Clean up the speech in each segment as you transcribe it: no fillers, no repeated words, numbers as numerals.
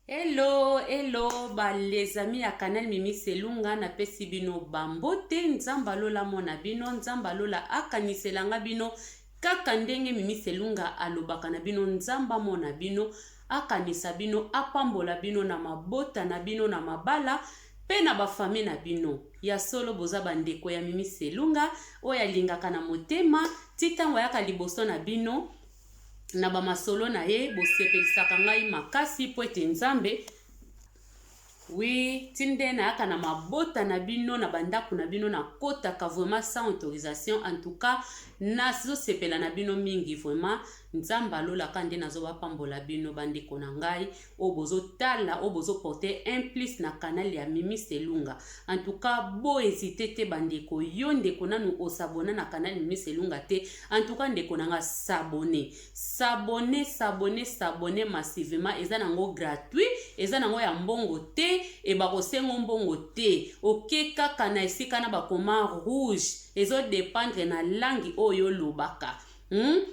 Hello, hello, ba les amis ya Canal Mimi Selunga, napesi bino bambote, Nzambe alola mona bino, Nzambe alola akanisela nga bino kaka ndenge Mimi Selunga alobaka na bino, Nzambe amona bino, akanisa bino, apambola bino na mabota na bino, na mabala pe na ba famille na bino. Ya solo boza ba ndeko ya Mimi Selunga oyo alingaka na motema ti tango ayaka liboso na bino na ba masolo na ye, bosepelisaka ngai makasi po ete Nzambe oui ti nde nayaka na mabota na bino na bandako na bino nakotaka vraiment sans autorisation. En tout cas nazosepela na bino mingi vraiment. Nzambe alolaka nde nazobapambola bino bandeko na ngai oyo bozotala, oyo bozoporte un plus na canal ya Mimi Selunga. En tout cas bo hésiter te bandeko, yo ndeko nanu osabona na canal Mimi Selunga te, en tout cas ndeko na nga s'abonner, s'abonner, s'abonner, s'abonner massivement. Eza nango gratuit, eza nango ya mbongo te, e bakosengo mbongo te. Oke kaka na esika na bakoma rouge, ezo dépendre na langue oyo olobaka.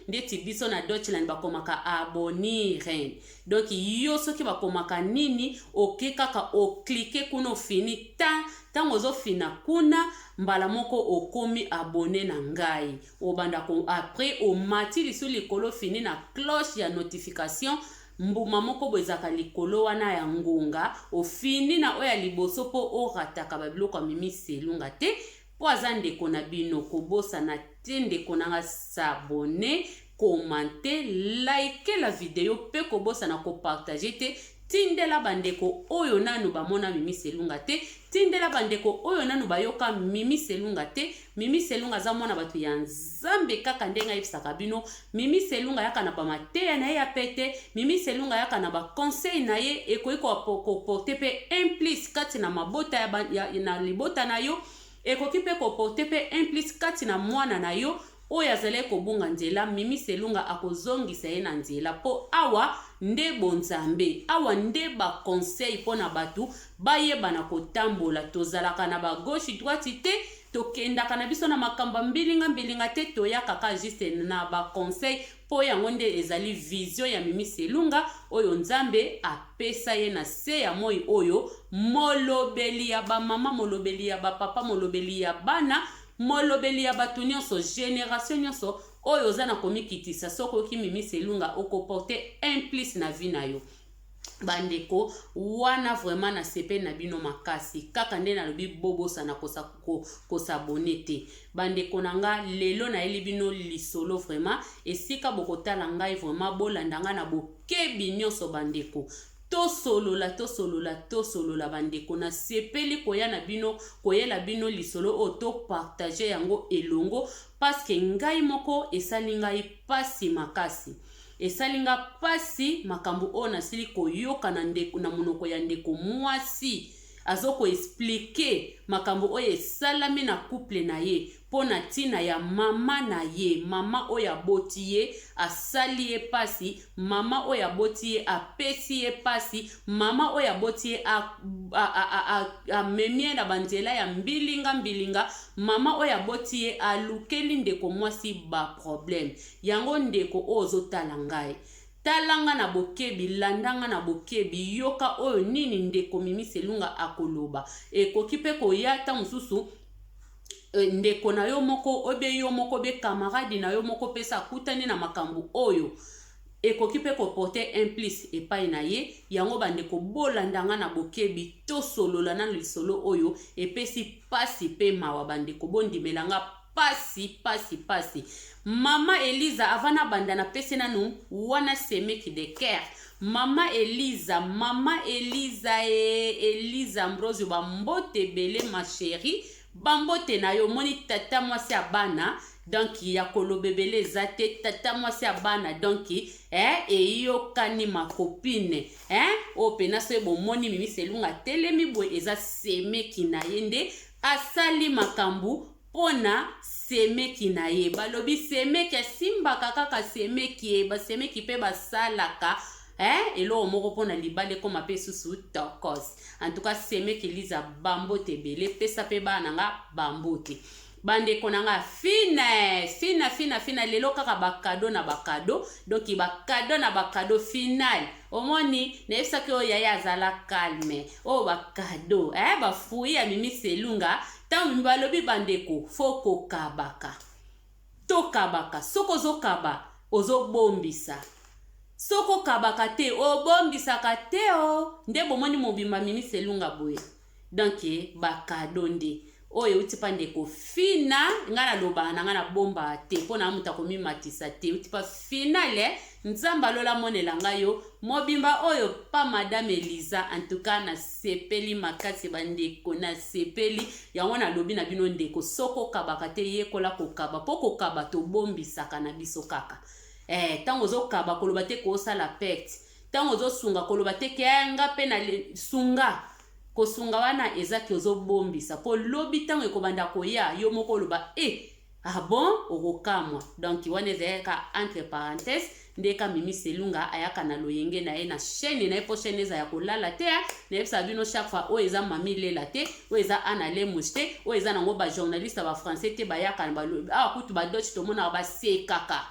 Ndeti biso na Deutschland bakomaka abonnieren. Donc yo soki bakomaka nini, oke kaka oklike kuna, ofini ta ntango ozofina kuna mbala moko okomi abonné na ngai. Obanda ko après omati lisu likolo, fini na cloche ya notification, mbuma moko boye ezalaka likolo wana ya ngonga, ofini na oyo ya liboso mpo orataka babiloko ya Mimi Selunga te, mpo aza ndeko na bino. Kobosana te ndeko nanga, s'abonner, commenter, like la video mpe kobosana kopartager te. Tindela bandeko oyo nanu bamona Mimi Selunga te, tindela bandeko oyo nanu bayoka Mimi Selunga te. Mimi Selunga aza mwana bato ya Nzambe, kaka ndenge ayebisaka bino. Mimi Selunga ayaka na bamateya na ye ya pete, Mimi Selunga ayaka na baconseil na ye, ekoki koporter mpe un plus kati na mabota ya, ba, ya, na libota na yo, ekoki mpe koporter mpe un plus kati na mwana na yo oyo azalaki kobunga nzela. Mimi Selunga akozongisa ye na nzela, mpo awa nde bonzambe, awa nde baconseil mpo na bato bayebana kotambola. Tozalaka na bagauche droite te, tokendaka na biso na makambo ya mbilinga mbilinga te, toyaka kaka juste na baconseil, mpo yango nde ezali vision ya Mimi Selunga oyo Nzambe apesa ye na se ya moi oyo, molobeli ya bamama, molobeli ya bapapa, molobeli ya bana, molobeli ya bato nyonso, génération nyonso oyo oza na komikitisa. Soki oyoki Mimi Selunga, okoporter un plus na vie na yo. Bandeko wana vraiment nasepeli na bino makasi. Kaka nde nalobi, bobosana kos'abonner te. Bandeko na nga, lelo nayeli bino lisolo vraiment esika bokotala ngai, vraiment bolanda ngai na bokebi nyonso. Bandeko, tosolola, tosolola, tosolola. Bandeko, nasepeli koya na bino, koyela bino lisolo oyo, topartager yango elongo, parce que ngai moko esali ngai pasi makasi, esali nga pasi makambo oyo nasili koyoka na ndeko, na monoko ya ndeko mwasi azokoexpliquer makambo oyo esalami na couple na ye mpo na ntina ya mama na ye. Mama oyo aboti ye asali ye pasi, mama oyo aboti ye apesi ye pasi, mama oyo aboti ye amemi ye na banzela ya mbilinga mbilinga, mama oyo aboti ye alukeli ndeko mwasi baproblème. Yango ndeko oyo ozotala ngai, tala nga na bokebi, landa nga na bokebi, yoka oyo nini ndeko Mimi Selunga akoloba. Ekoki mpe koya ta mosusu ndeko na yo moko, obe yo moko, be camarade na yo moko mpesa akutani na makambo oyo, ekoki mpe koporter un plus epai na ye. Yango bandeko, bolanda nga na bokebi, tosolola nano lisolo oyo epesi pasi mpe mawa. Bandeko, bondimela nga, pasi, pasi, pasi. Mama Eliza, avant nabanda, napesi nanu wana semeki de cœur, mama Eliza, mama Eliza e Eliza Ambrosio, bambote ebele, ma chérie, bambote na yo. Omoni tata mwasi ya bana, donc ya koloba ebele eza te. Tata mwasi ya bana, donc eyokani, ma copine, oyo mpena soki bomoni Mimi Selunga atelemi boye, eza semeki na ye nde asali makambo mpo na semeki na ye. Balobi semeki asimbaka kaka semeki ye, basemeki mpe basalaka eloko moko mpona libala ekóma mpe susu tokos. En tout cas, semeki Eliza, bambote ebele, pesa mpe bana na nga bambote. Bandeko na nga, fina fina fina fina, lelo kaka bacadeau na bacadeau, donc bacadeau na bacadeau final. Omoni, nayebisaki oyo yaya azala calme. Oyo bacadeau, eh, bafruit ya Mimi Selunga. Ntango balobi, bandeko, faut kokabaka, tokabaka. Soki ozokaba, ozobombisa. Soki okabaka te, obombisaka te. O nde bomoni mobimba Mimi Selunga boye. Donc bacadeau nde oyo euti mpa ndeko Fina. Ngai nalobaka na ngai, nabombaka te, mpo na moto akomimatisa te. Euti mpa finale. Nzambe alola amonela ngai yo mobimba oyo pa Madame Eliza. En tout cas, nasepeli makasi, bandeko, nasepeli yango. Nalobi na bino, ndeko, soki okabaka te, yekola kokaba, mpo kokaba tobombisaka na biso kaka. Ntango ozokaba, koloba te koosala perte. Ntango ozosunga, koloba te ke nga mpe na sunga. Kosunga wana ezaki ozobombisa, mpo lobi ntango ekobanda koya, yo moko oloba: "E, ah bon?" Okokamwa. Donc wana ezalaka entre parenthèse. Nde ka Mimi Selunga ayaka na loyenge na ye na chaîne na ye, mpo chaîne eza ya kolala te. Nayebisaka bino chaque fois, oyo eza Mami Lela te, oyo eza Ana Lemus te, oyo eza nango bajournaliste ya bafrançais te. Bayaka awa kutu badoche, tomonaka basekaka,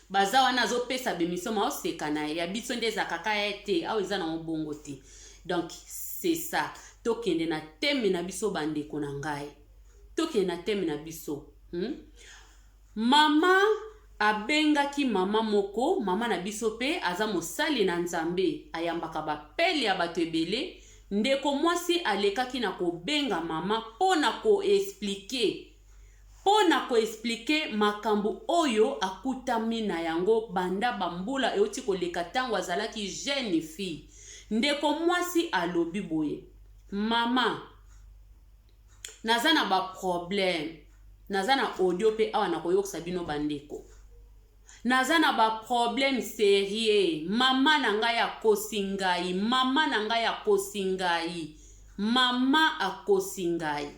baza wana, azopesa bémission, maoseka na ye. Ya biso nde ezalaka kaka ye te, awa eza nango bongo te. Donc c'est ça. Tokende na thème na biso, bandeko na ngai, tokende na thème na biso, Mama abengaki mama moko, mama na biso mpe aza mosali na Nzambe, ayambaka bapele ya bato ebele. Ndeko mwasi alekaki na kobenga mama mpo na koexpliquer, mpo na koexpliquer makambo oyo akutami na yango banda bambula euti koleka, ntango azalaki jeune fille. Ndeko mwasi alobi boye: "Mama, naza na baproblème." Naza na audio mpe awa, nakoyokisa bino, bandeko. "Naza na baproblème sérieux. Mama na ngai akosi ngai, mama na ngai akosi ngai, mama akosi ngai."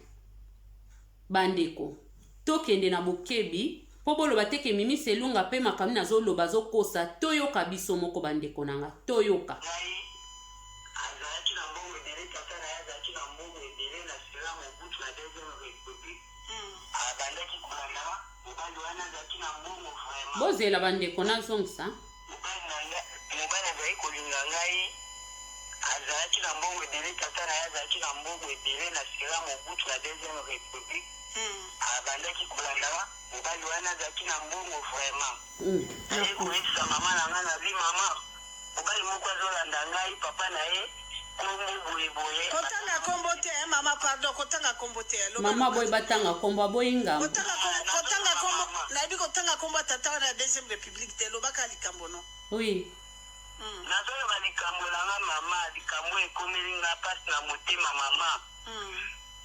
Bandeko, tokende na bokebi, mpo boloba teke Mimi Selunga mpe makambo nazoloba azokosa. Toyoka biso moko, bandeko na nga, toyoka. Ngai azalaki na mbongo ebele, tata na ye azalaki na mbongo ebele na sila Mobutu na Deuxième République. Abandaki kolanda mobali wana, azalaki na mbongo vraiment. Bozela, bandeko, nazongisa. Mobali na nga, mobali azalaki kolinga ngai, azalaki na mbongo ebele, tata na ye azalaki na mbongo ebele na sila Mobutu na Deuxième République. Abandaki kolanda mobali wana, azalaki na mbongo vraiment. Naye koyebisa mama na ngai, nabi: "Mama, mobali moko azolanda ngai, papa na ye kombo boyeboye." Kotanga kombo te, eh, mama, pardon, kotanga kombo te. Loba. Mama Loba. boye batanga kombo, aboyi ngambo. Kotanga kombo, kotanga kombo, nayebi kotanga kombo ya tata wana ya Deuxième République te. Lobaka likambo no. Oui. Nazoloba likambo na nga, mama. Likambo ekomeli nga mpasi na motema, mama.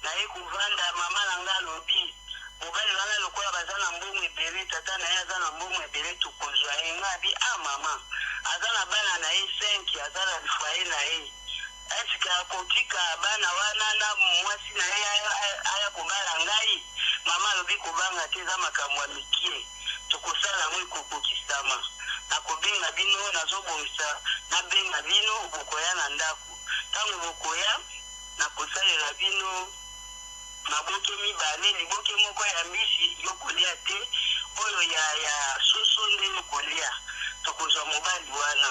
Naye kovanda, mama na nga alobi mobali wana lokola baza na mbongo ebele, tata na ye aza na mbongo ebele, tokozwa ye. Nga abi: "A mama, aza na bana na ye 5, aza na foyer na ye, eske akotika bana wana na mwasi na ye aya kobala ngai?" Mama alobi: "Kobanga te, eza makambo ya mikie, tokosala yango, ekokokisama. Nakobenga bino, nazobongisa, nabenga bino, bokoya na ndako. Ntango bokoya, nakosalela bino maboke mibale, liboke moko ya mbisi yo kolia te, oyo ya soso nde yo kolia. Tokozwa mobali wana."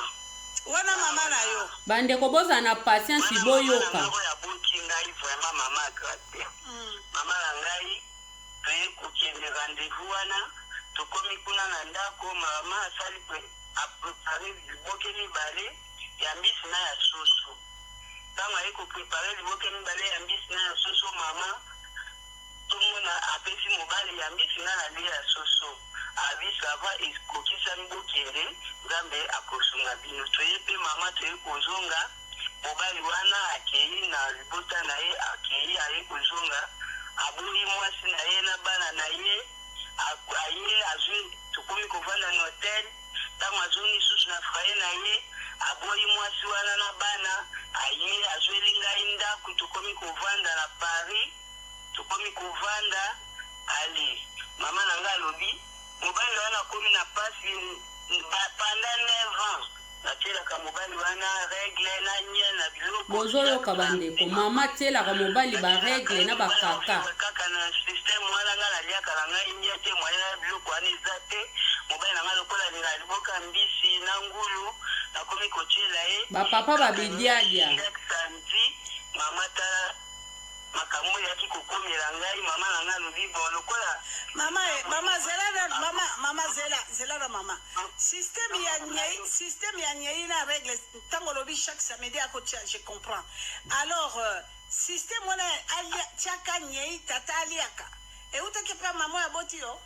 Wana mama na yo. Bandeko, bozala na patience. Wana boyoka. mama na ngai oyo aboti ngai vraiment, mama Gracia. Mama na ngai, toye kokende rendez-vous wana, tokomi kuna na ndako, mama asali apréparer liboke mibale ya mbisi na ya soso. Ntango aye kopréparer liboke mibale ya mbisi na ya soso, mama tomona apesi mobali ya mbisi na nalie ya soso. Abi: "Ça va, ekokisami, bokende, Nzambe akosunga bino." Toye mpe, mama, toye kozonga, mobali wana akei na libota na ye, akei, aye kozonga, aboyi mwasi na ye na bana na ye. Aye azwi, tokomi kovanda na hotel. Ntango azongi lisusu na foyer na ye, aboyi mwasi wana na bana, aye azweli ngai ndako, tokomi kovanda na Paris, tokomi kovanda. Ale, mama na ngai alobi mobali wana akomi na pasi pendant 9 ans. Natielaka mobali wana règle na nye na biloko. Bozoyoka bandeko, mama atielaka mobali ba règle na ba kaka. Kaka na système wana, ngai naliaka na ngai nye te, moyen na biloko wana eza te. Mobali na ngai lokola alingaka liboka mbisi na ngulu, nakomi kotiela ye. Ba papa ba bidiadia. Chaque samedi, mama, tala makambo eyaki kokomela ngai. Mama na ngai alobi bon, lokola Mama, mama, zela na mama, mama, zela, zela na mama. Système ya nyei, système ya nyei na règle, ntango olobi chaque samedi akotia, je comprends. Alors système wana alia tiaka nyei, tata aliaka, eutaki mpe mama oyo aboti yo.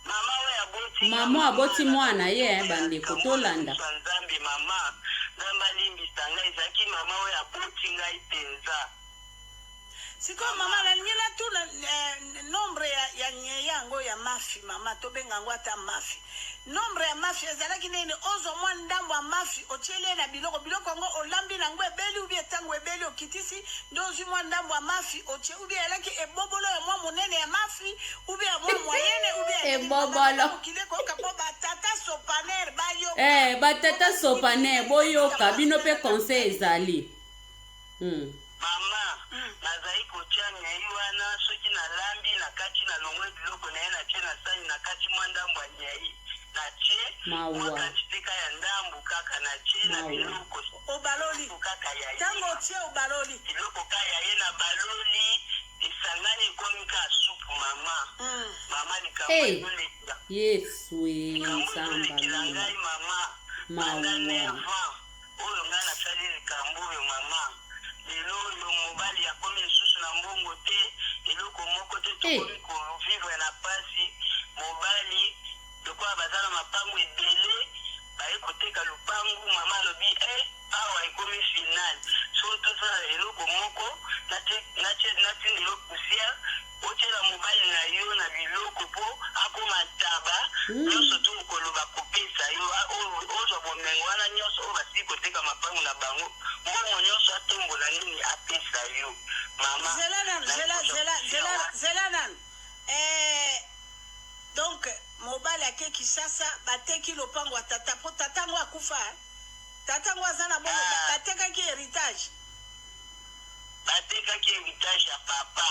Mama oyo aboti. Mama aboti mwana ye, bandeko, tolanda. Nzambe, mama, Nzambe alimbisa ngai, ezalaki mama oyo aboti ngai mpenza. Sikoyo mama, nalingi natuna nombre ya nyei yango ya mafi. Mama, tobenga yango ata mafi. Nombre ya mafi ezalaki nini? Ozwa mwa ndambo ya mafi, otieli ye na biloko, biloko yango olambi nango ebeli, ou bien ntango ebeli okitisi nde ozwi mwa ndambo ya mafi otie, ou bien elaki ebobolo ya mwa monene ya mafi, ou bien ya mwa moyene, ou bien Ebobolo. Mokili ekoyoka mpo batata sopaner bayoka. Batata sopaner, boyoka bino mpe conseil ezali. Mama, nazali kotia nyei wana. Soki nalambi na kati, nalongwe biloko na ye, natie na sani, na kati mwa ndambo ya nyei natie. Mawa. Mwa quantité ka ya ndambu kaka natie na Mawa. biloko. Obaloli. Kaka ya ye. Ntango otie, obaloli. Biloko ka ya ye na baloli, esangani, ekomi ka supu, mama. Mama, likambo ezolekela. Yesu e. Likambo Nzambe. ezolekela ngai, mama, Mawa. banda 9 ans oyo ngai nasali likambo oyo, mama. Lelo oyo mobali akomi lisusu na mbongo te, eloko moko te. Tokomi kovivre na pasi. Mobali lokola baza na mapango ebele, baye koteka lupangu. Mama alobi e awa ekomi final, so tosala eloko moko, natindelo poussière, otiela mobali na yo na biloko mpo akoma ntaba. Nyonso to okoloba kopesa yo, ozwa bomengo wana nyonso oyo basili koteka mapango na bango, mbongo nyonso atombola nini, apesa yo, mama. Zela nanu, zela, zela, zela, zela nanu. Donc mobali ake Kinshasa, bateki lopango ya tata mpo tata yango akufa, eh? Tata yango aza na bongo. Ah. Batekaki héritage. Batekaki héritage ya papa.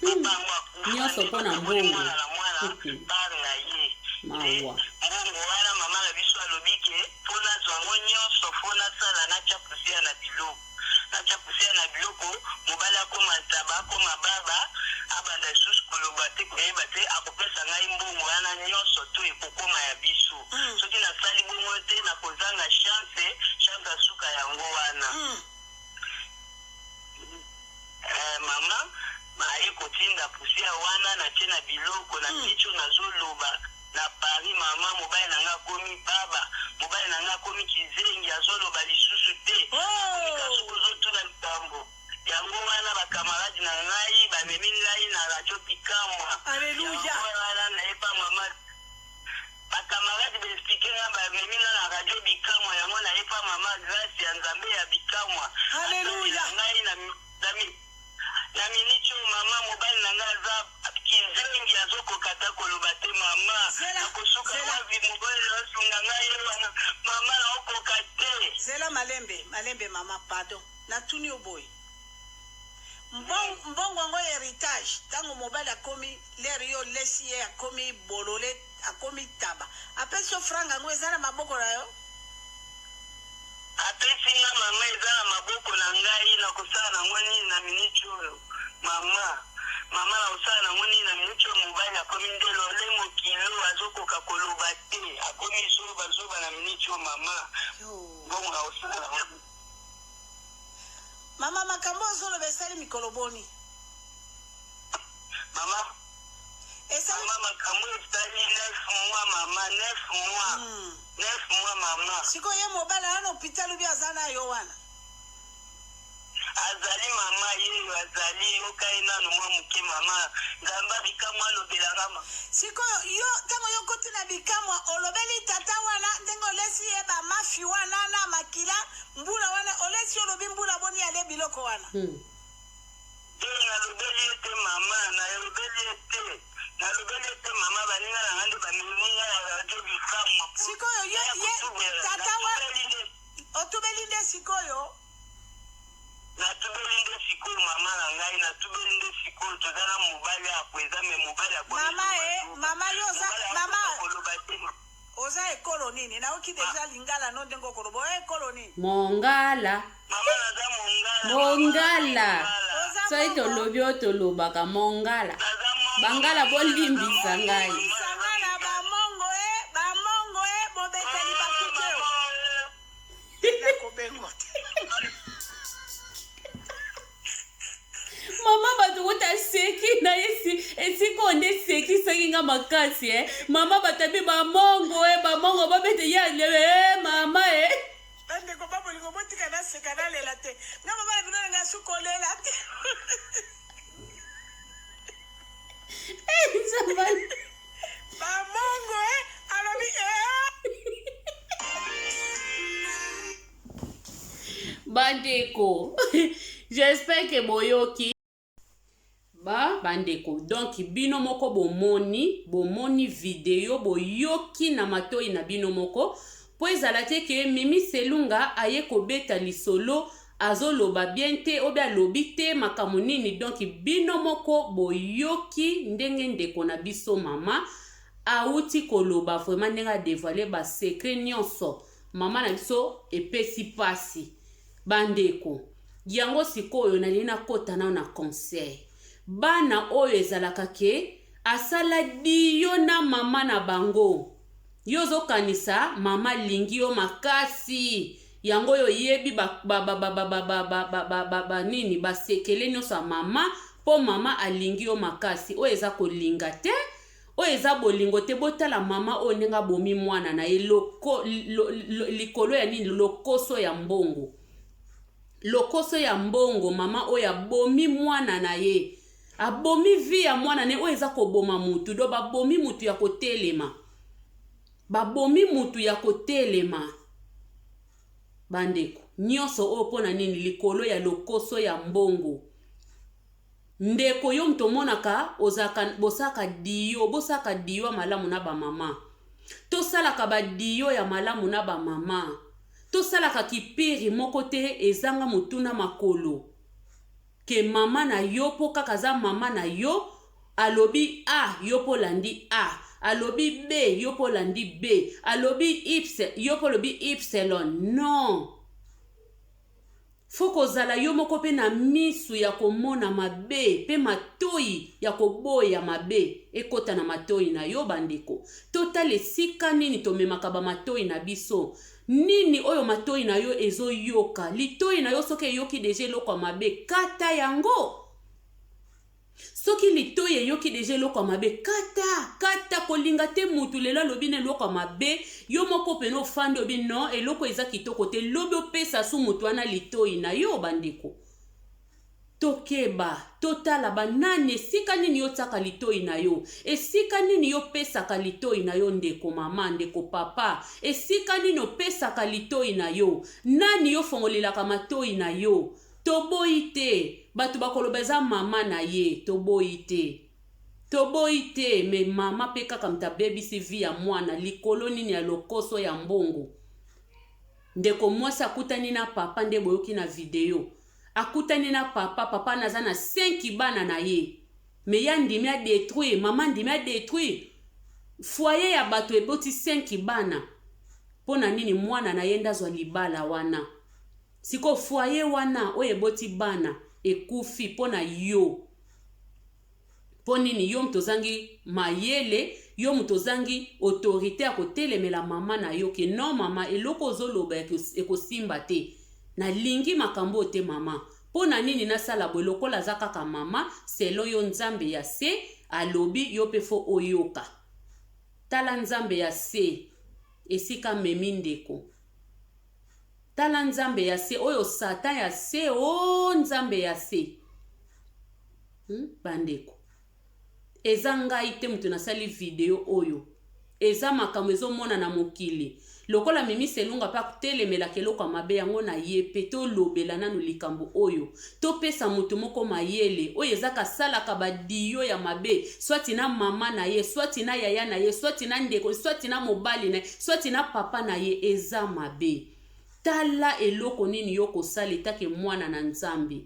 Papa yango akufa. Nyonso Nde mpo na bakaboli mbongo. mwana na mwana part na ye. Nde Mawa. mbongo wana, mama na biso alobi ke mpo nazwa yango nyonso, fo nasala natya poussière na biloko, natya poussière na biloko, mobali akoma ntaba, akoma baba, abanda lisusu koloba te, koyeba te, akopesa ngai mbongo wana nyonso to ekokoma ya biso. Soki nasali bongo te, nakozanga chance, chance asuka yango wana. Mama aye kotinda poussière wana, natie na biloko na micho. Nazoloba na Paris, mama, mobali na nga akomi baba, mobali na nga akomi kizengi, azoloba lisusu te. Oh! Soki ozotuna likambo yango wana, bakamaradi na ngai bamemi ngai na radio Pikamwa. Alléluia. Yango wana nayepa, mama, bakamaradi baexpliquer nga, bamemi nga na radio Bikamwa. Yango nayepa mama Grâce ya Nzambe ya Bikamwa. Alléluia. Ngai na miniti oyo, mama, mobali na ngai aza kizengi, azokoka ta koloba te, mama. Zela, Nakosuka zela. wapi? Mobali asunga ngai ye wana, mama, naokoka te. Zela, malembe, malembe, mama, pardon. Natuni yo boye: mbongo yango ya héritage, ntango mobali akomi lere yo olesi ye, akomi bolole, akomi taba, apesi yo franga yango, eza na maboko na yo? Apesi nga, mama, eza na maboko na ngai. Nakosala nango nini na miniti oyo, mama? Mama, nakosala nango nini na miniti oyo? Mobali akomi nde lolemo kilo, azokoka koloba te, akomi zobazoba na miniti oyo, mama. Mbongo nakosala nango. Mama, makambo ozoloba esali mikolo boni? Mama. Esali Mama, makambo esali 9 mois, mama, 9 mois. 9 mois, mama. Sikoyo ye mobali aza na hôpital ubi aza na yo wana? Azali, mama, yeyo azali. Yoka ye nanu mwa moke, mama. Nzambe abikamwa alobelanga ma. Sikoyo yo, ntango yo koti na Bikamwa, olobeli tata wana ndenge olesi ye bamafi wana na makila mbula wana olesi, olobi mbula boni ale biloko wana? Te, nalobeli ye te, mama, nalobeli ye te. Nalobeli ete mama, baninga na ngai nde bamemi nga na radio bikamwa. Sikoyo ye ye tata wa otubeli nde sikoyo? Natubeli nde sikoyo, mama na ngai, natubeli nde sikoyo. Toza na mobali akweza me mobali. Mama e mama, yo oza mama. Koloba te. Oza ekolo nini? Nayoki deja lingala no ndenge okoloba. Oya ekolo nini? Mongala. Mama, naza mongala. Mongala. Oza Soki mongo. Tolobi oyo tolobaka mongala. Naza mongo. Bangala, bolimbisa ngai. Sanga na bamongo e bamongo e bobeteli bakuke nakobengo te. Mama, bato kuta seki na ye esika oyo nde esekisaki nga makasi e. Mama, bato abi bamongo e bamongo babete ye alebe e mama e. Bandeko babolingo, botika naseka, nalela te. Nga mama na bino nanga su kolela te. Nzambe. Bamongo e alobi e. Bandeko, j'espère que boyoki ba bandeko. Donc bino moko bomoni, bomoni video, boyoki na matoi na bino moko, mpo ezala te ke Mimi Selunga aye kobeta lisolo, azoloba bien te, obi alobi te makambo nini. Donc bino moko boyoki ndenge ndeko na biso mama awuti koloba, vraiment ndenge adévoiler basecrets nyonso. Mama na biso, epesi mpasi, bandeko. Yango sikoyo nalingi nakɔta nao na conseil. Bana oyo ezalaka ke asala dio na mama na bango, yo ozokanisa mama alingi yo makasi, yango oyo oyebi banini, basekele nyonso ya mama, mpo mama alingi yo makasi. Oyo eza kolinga te, oyo eza bolingo te. Botala mama oyo ndenge abomi mwana na ye likolo ya nini? Lokoso ya mbongo, lokoso ya mbongo. Mama oyo abomi mwana na ye, abomi vie ya mwana na ye. Oyo eza koboma mutu. Do babomi mutu ya kotelema, babomi mutu ya kotelema. Bandeko, nyonso oyo mpo na nini? Likolo ya lokoso ya mbongo. Ndeko, yo moto omonaka, ozalaka, bosalaka dio, bosalaka dio ya malamu na bamama. Tosalaka badio ya malamu na bamama. Tosalaka kipiri moko te ezanga motuna makolo ke mama na yo, mpo kaka aza mama na yo. Alobi A, yo mpo olandi A. Alobi B, yo mpo olandi B. Alobi Y, yo mpo olobi Y. Non, faut kozala yo moko mpe na misu ya komona mabe mpe matoi ya koboya mabe ekɔta na matoi na yo. Bandeko, totala esika nini tomemaka bamatoi na biso, nini oyo matoi na yo ezoyoka. Litoi na yo soki eyoki deja eloko ya mabe, kata yango. Soki litoi eyoki deja eloko ya mabe, kata, kata. Kolinga te mutu lelo alobi na eloko ya mabe, yo moko pene ofandi, obi non, eloko eza kitoko te, lobi opesa su mutu wana litoi na yo. Bandeko, tokeba, totala banani, esika nini yotiaka litoi na yo, esika nini yopesaka litoi na yo. Ndeko mama, ndeko papa, esika nini opesaka litoi na yo? Nani yofongolelaka matoi na yo? Toboyi te, bato bakoloba eza mama na ye. Toboyi te, toboyi te, me mama mpe kaka moto abebisi vie ya mwana likolo nini? Ya lokoso ya mbongo. Ndeko mwasi akutani na papa, nde boyoki na video, akutani na papa. Papa naza na 5 bana na ye, me ye andimi adétruire mama, andimi adétruire foyer ya bato eboti 5 bana. Mpo na nini? Mwana na ye nde azwa libala wana. Sikoyo foyer wana oyo eboti bana ekufi mpo na yo. Mpo nini? Yo moto ozangi mayele, yo moto ozangi autorité ya kotelemela mama na yo ke non, mama, eloko ozoloba ekosimba te, nalingi makambo oyo te mama. Mpo na nini nasala boye? Lokola aza kaka mama, selon yo Nzambe ya se alobi, yo mpe faut oyoka. Tala Nzambe ya se esika memi ndeko. Tala Nzambe ya se oyo, Satan ya se o Nzambe ya se. Bandeko, eza ngai te moto nasali video oyo, eza makambo ezomona na mokili. Lokola Mimi Selunga pe atelemelaka eloko ya mabe yango na ye pe tolobela nanu likambo oyo. Topesa mutu moko mayele oyo eza kasalaka ba duo ya mabe soit na mama na ye soit na yaya na ye soit na ndeko soit na mobali na ye soit na papa na ye eza mabe. Tala eloko nini yo okosala etake mwana na Nzambe.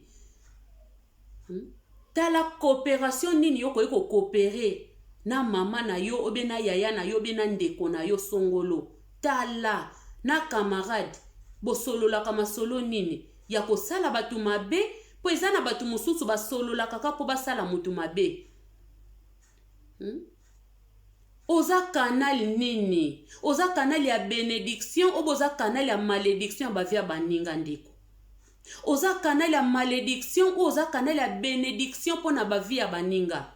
Hmm? Tala cooperation nini yo okoki ko cooperer na mama na yo obe na yaya na yo obe na ndeko na yo songolo. Tala na camarade bosololaka masolo nini ya kosala bato mabe mpo eza na bato mosusu basololaka kaka mpo basala moto mabe. Hmm? Oza canal nini? Oza canal ya benediction obe oza canal ya malediction ya ba vie ya baninga ndeko? Oza canal ya malediction ou oza canal ya benediction pona ba vie ya baninga?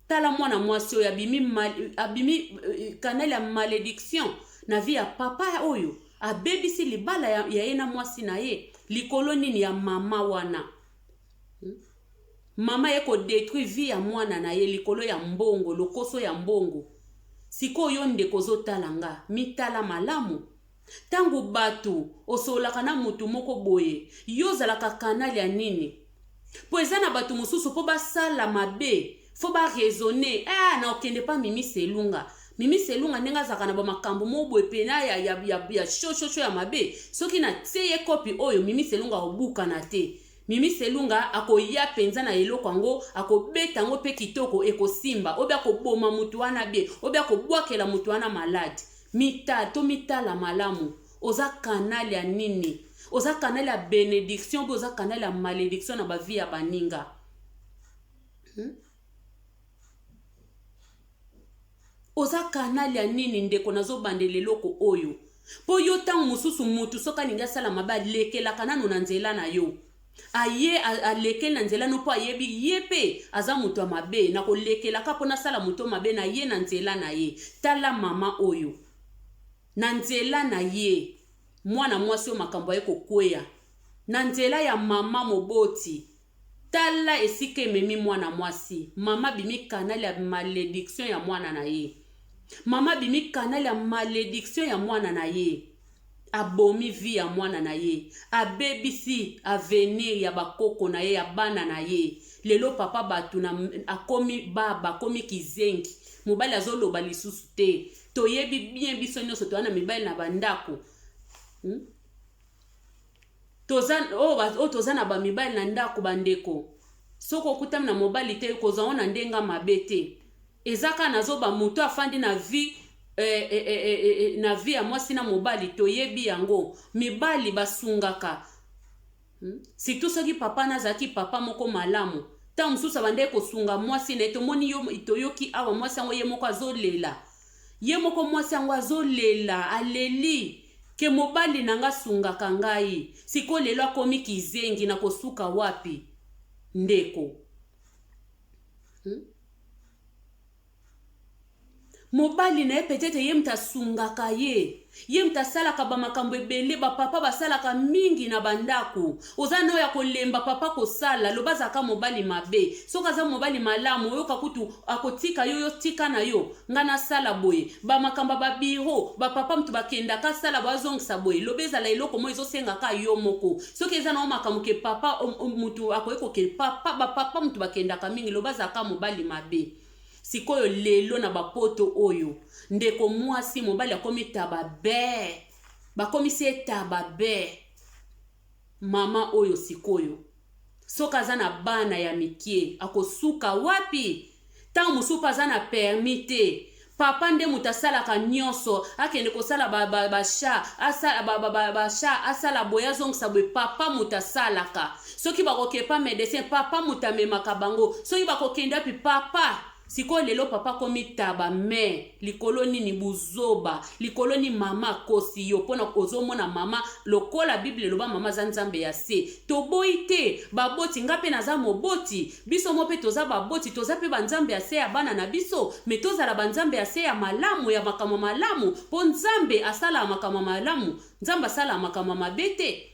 Tala mwana mwasi oyo abimi mal, abimi euh, canal ya malediction na vie ya papa oyo abebisi libala ya, ya ye na mwasi na ye likolo nini ya mama wana hmm? Mama ye ko detruire vie ya mwana na ye likolo ya mbongo, lokoso ya mbongo. Sikoyo yo ndeko ozo tala nga, mitala malamu. Tango batu osololaka na mutu moko boye, yo ozalaka canal ya nini? Po eza na batu mosusu po basala mabe, faut ba raisonner, ah na okende pa Mimi Selunga. Mimi Selunga ndenge azalaka na ba makambo moko boye pena ya ya ya, ya sho sho sho ya mabe. Soki na tie ye kopi oyo, Mimi Selunga akobukana te. Mimi Selunga akoya penza na eloko yango, akobeta yango pe kitoko ekosimba, obe akoboma mutu wana bien, obe akobwakela mutu wana malade. Mita, tomitala malamu, oza canal ya nini? Oza canal ya benediction obe oza canal ya malediction na ba vie ya baninga? Hmm? Oza canal ya nini ndeko nazobandela eloko oyo po yo ntango mosusu mutu soki alingi asala mabe alekelaka nano na nzela na yo aye alekeli na nzela no mpo ayebi ye mpe aza moto ya mabe na kolekelaka mpo nasala moto mabe na ye na nzela na ye tala mama oyo na nzela na ye mwana mwasi oyo makambo aye kokweya na nzela ya mama moboti Tala esika ememi mwana mwasi. Mama abimi canal ya malediction ya mwana na ye. Mama abimi canal ya malediction ya mwana na ye. Abomi vie ya mwana na ye. Abebisi avenir ya bakoko na ye, ya bana na ye. Lelo papa batu na akomi baba, akomi kizengi. Mobali azoloba lisusu te. Toyebi bien biso nyonso toza na mibali na bandako. Hmm? Toza oyo oyo toza na ba mibali na ndako ba ndeko soki okutami na mobali te kozwa ngo na ndenge mabe te eza kaka nazoba moto afandi na vie eh, eh, eh, eh, eh, na vie ya mwasi na mobali toyebi yango mibali basungaka hmm? Surtout soki papa na azalaki papa moko malamu ntango mosusu abandaki kosunga mwasi na ye tomoni yo toyoki awa mwasi yango ye moko azolela ye moko mwasi yango azolela aleli ke mobali na nga asungaka ngai sikoyo lelo akomi kizengi na kosuka wapi ndeko hmm? Mobali na ye peut-etre ye moto asungaka ye, ye moto asalaka ba makambo ebele, ba papa basalaka mingi na ba ndako. Oza na oyo ya kolemba papa kosala, loba azalaka mobali mabe. Soki aza mobali malamu, oyoka kutu akotika yo, yo tika na yo, nga nasala boye. Ba makambo ya ba bureau, ba papa moto bakendaka asala boye azongisa boye. Loba ezala eloko moko ezosenga kaka yo moko. Soki eza na yo makambo ke papa moto akoki kokende, papa, ba papa moto bakendaka mingi, loba azalaka mobali mabe. Sikoyo lelo na ba poto oyo ndeko muasi mobali akomi taba bee bakomisi ye taba bee mama oyo sikoyo soki aza na bana ya mikie akosuka wapi ntango mosusu mpe aza na permis te papa nde moto asalaka nyonso akende kosala basha asala ba, ba, ba, ba, asala boye azongisa boye papa moto asalaka Soki bakoke pa medecin papa mutu amemaka bango soki bakokende wapi papa sikoyo lelo papa akomi taba mais likolo nini buzoba likolo nini mama akosi yo pona ozomona mama lokola bible eloba mama aza nzambe ya se toboyi te baboti nga pe naza moboti biso mo pe toza baboti toza pe ba nzambe ya se ya bana na biso mais tozala ba nzambe ya se ya malamu ya makambo malamu po nzambe asalaka makambo malamu nzambe asalaka makambo mabe te.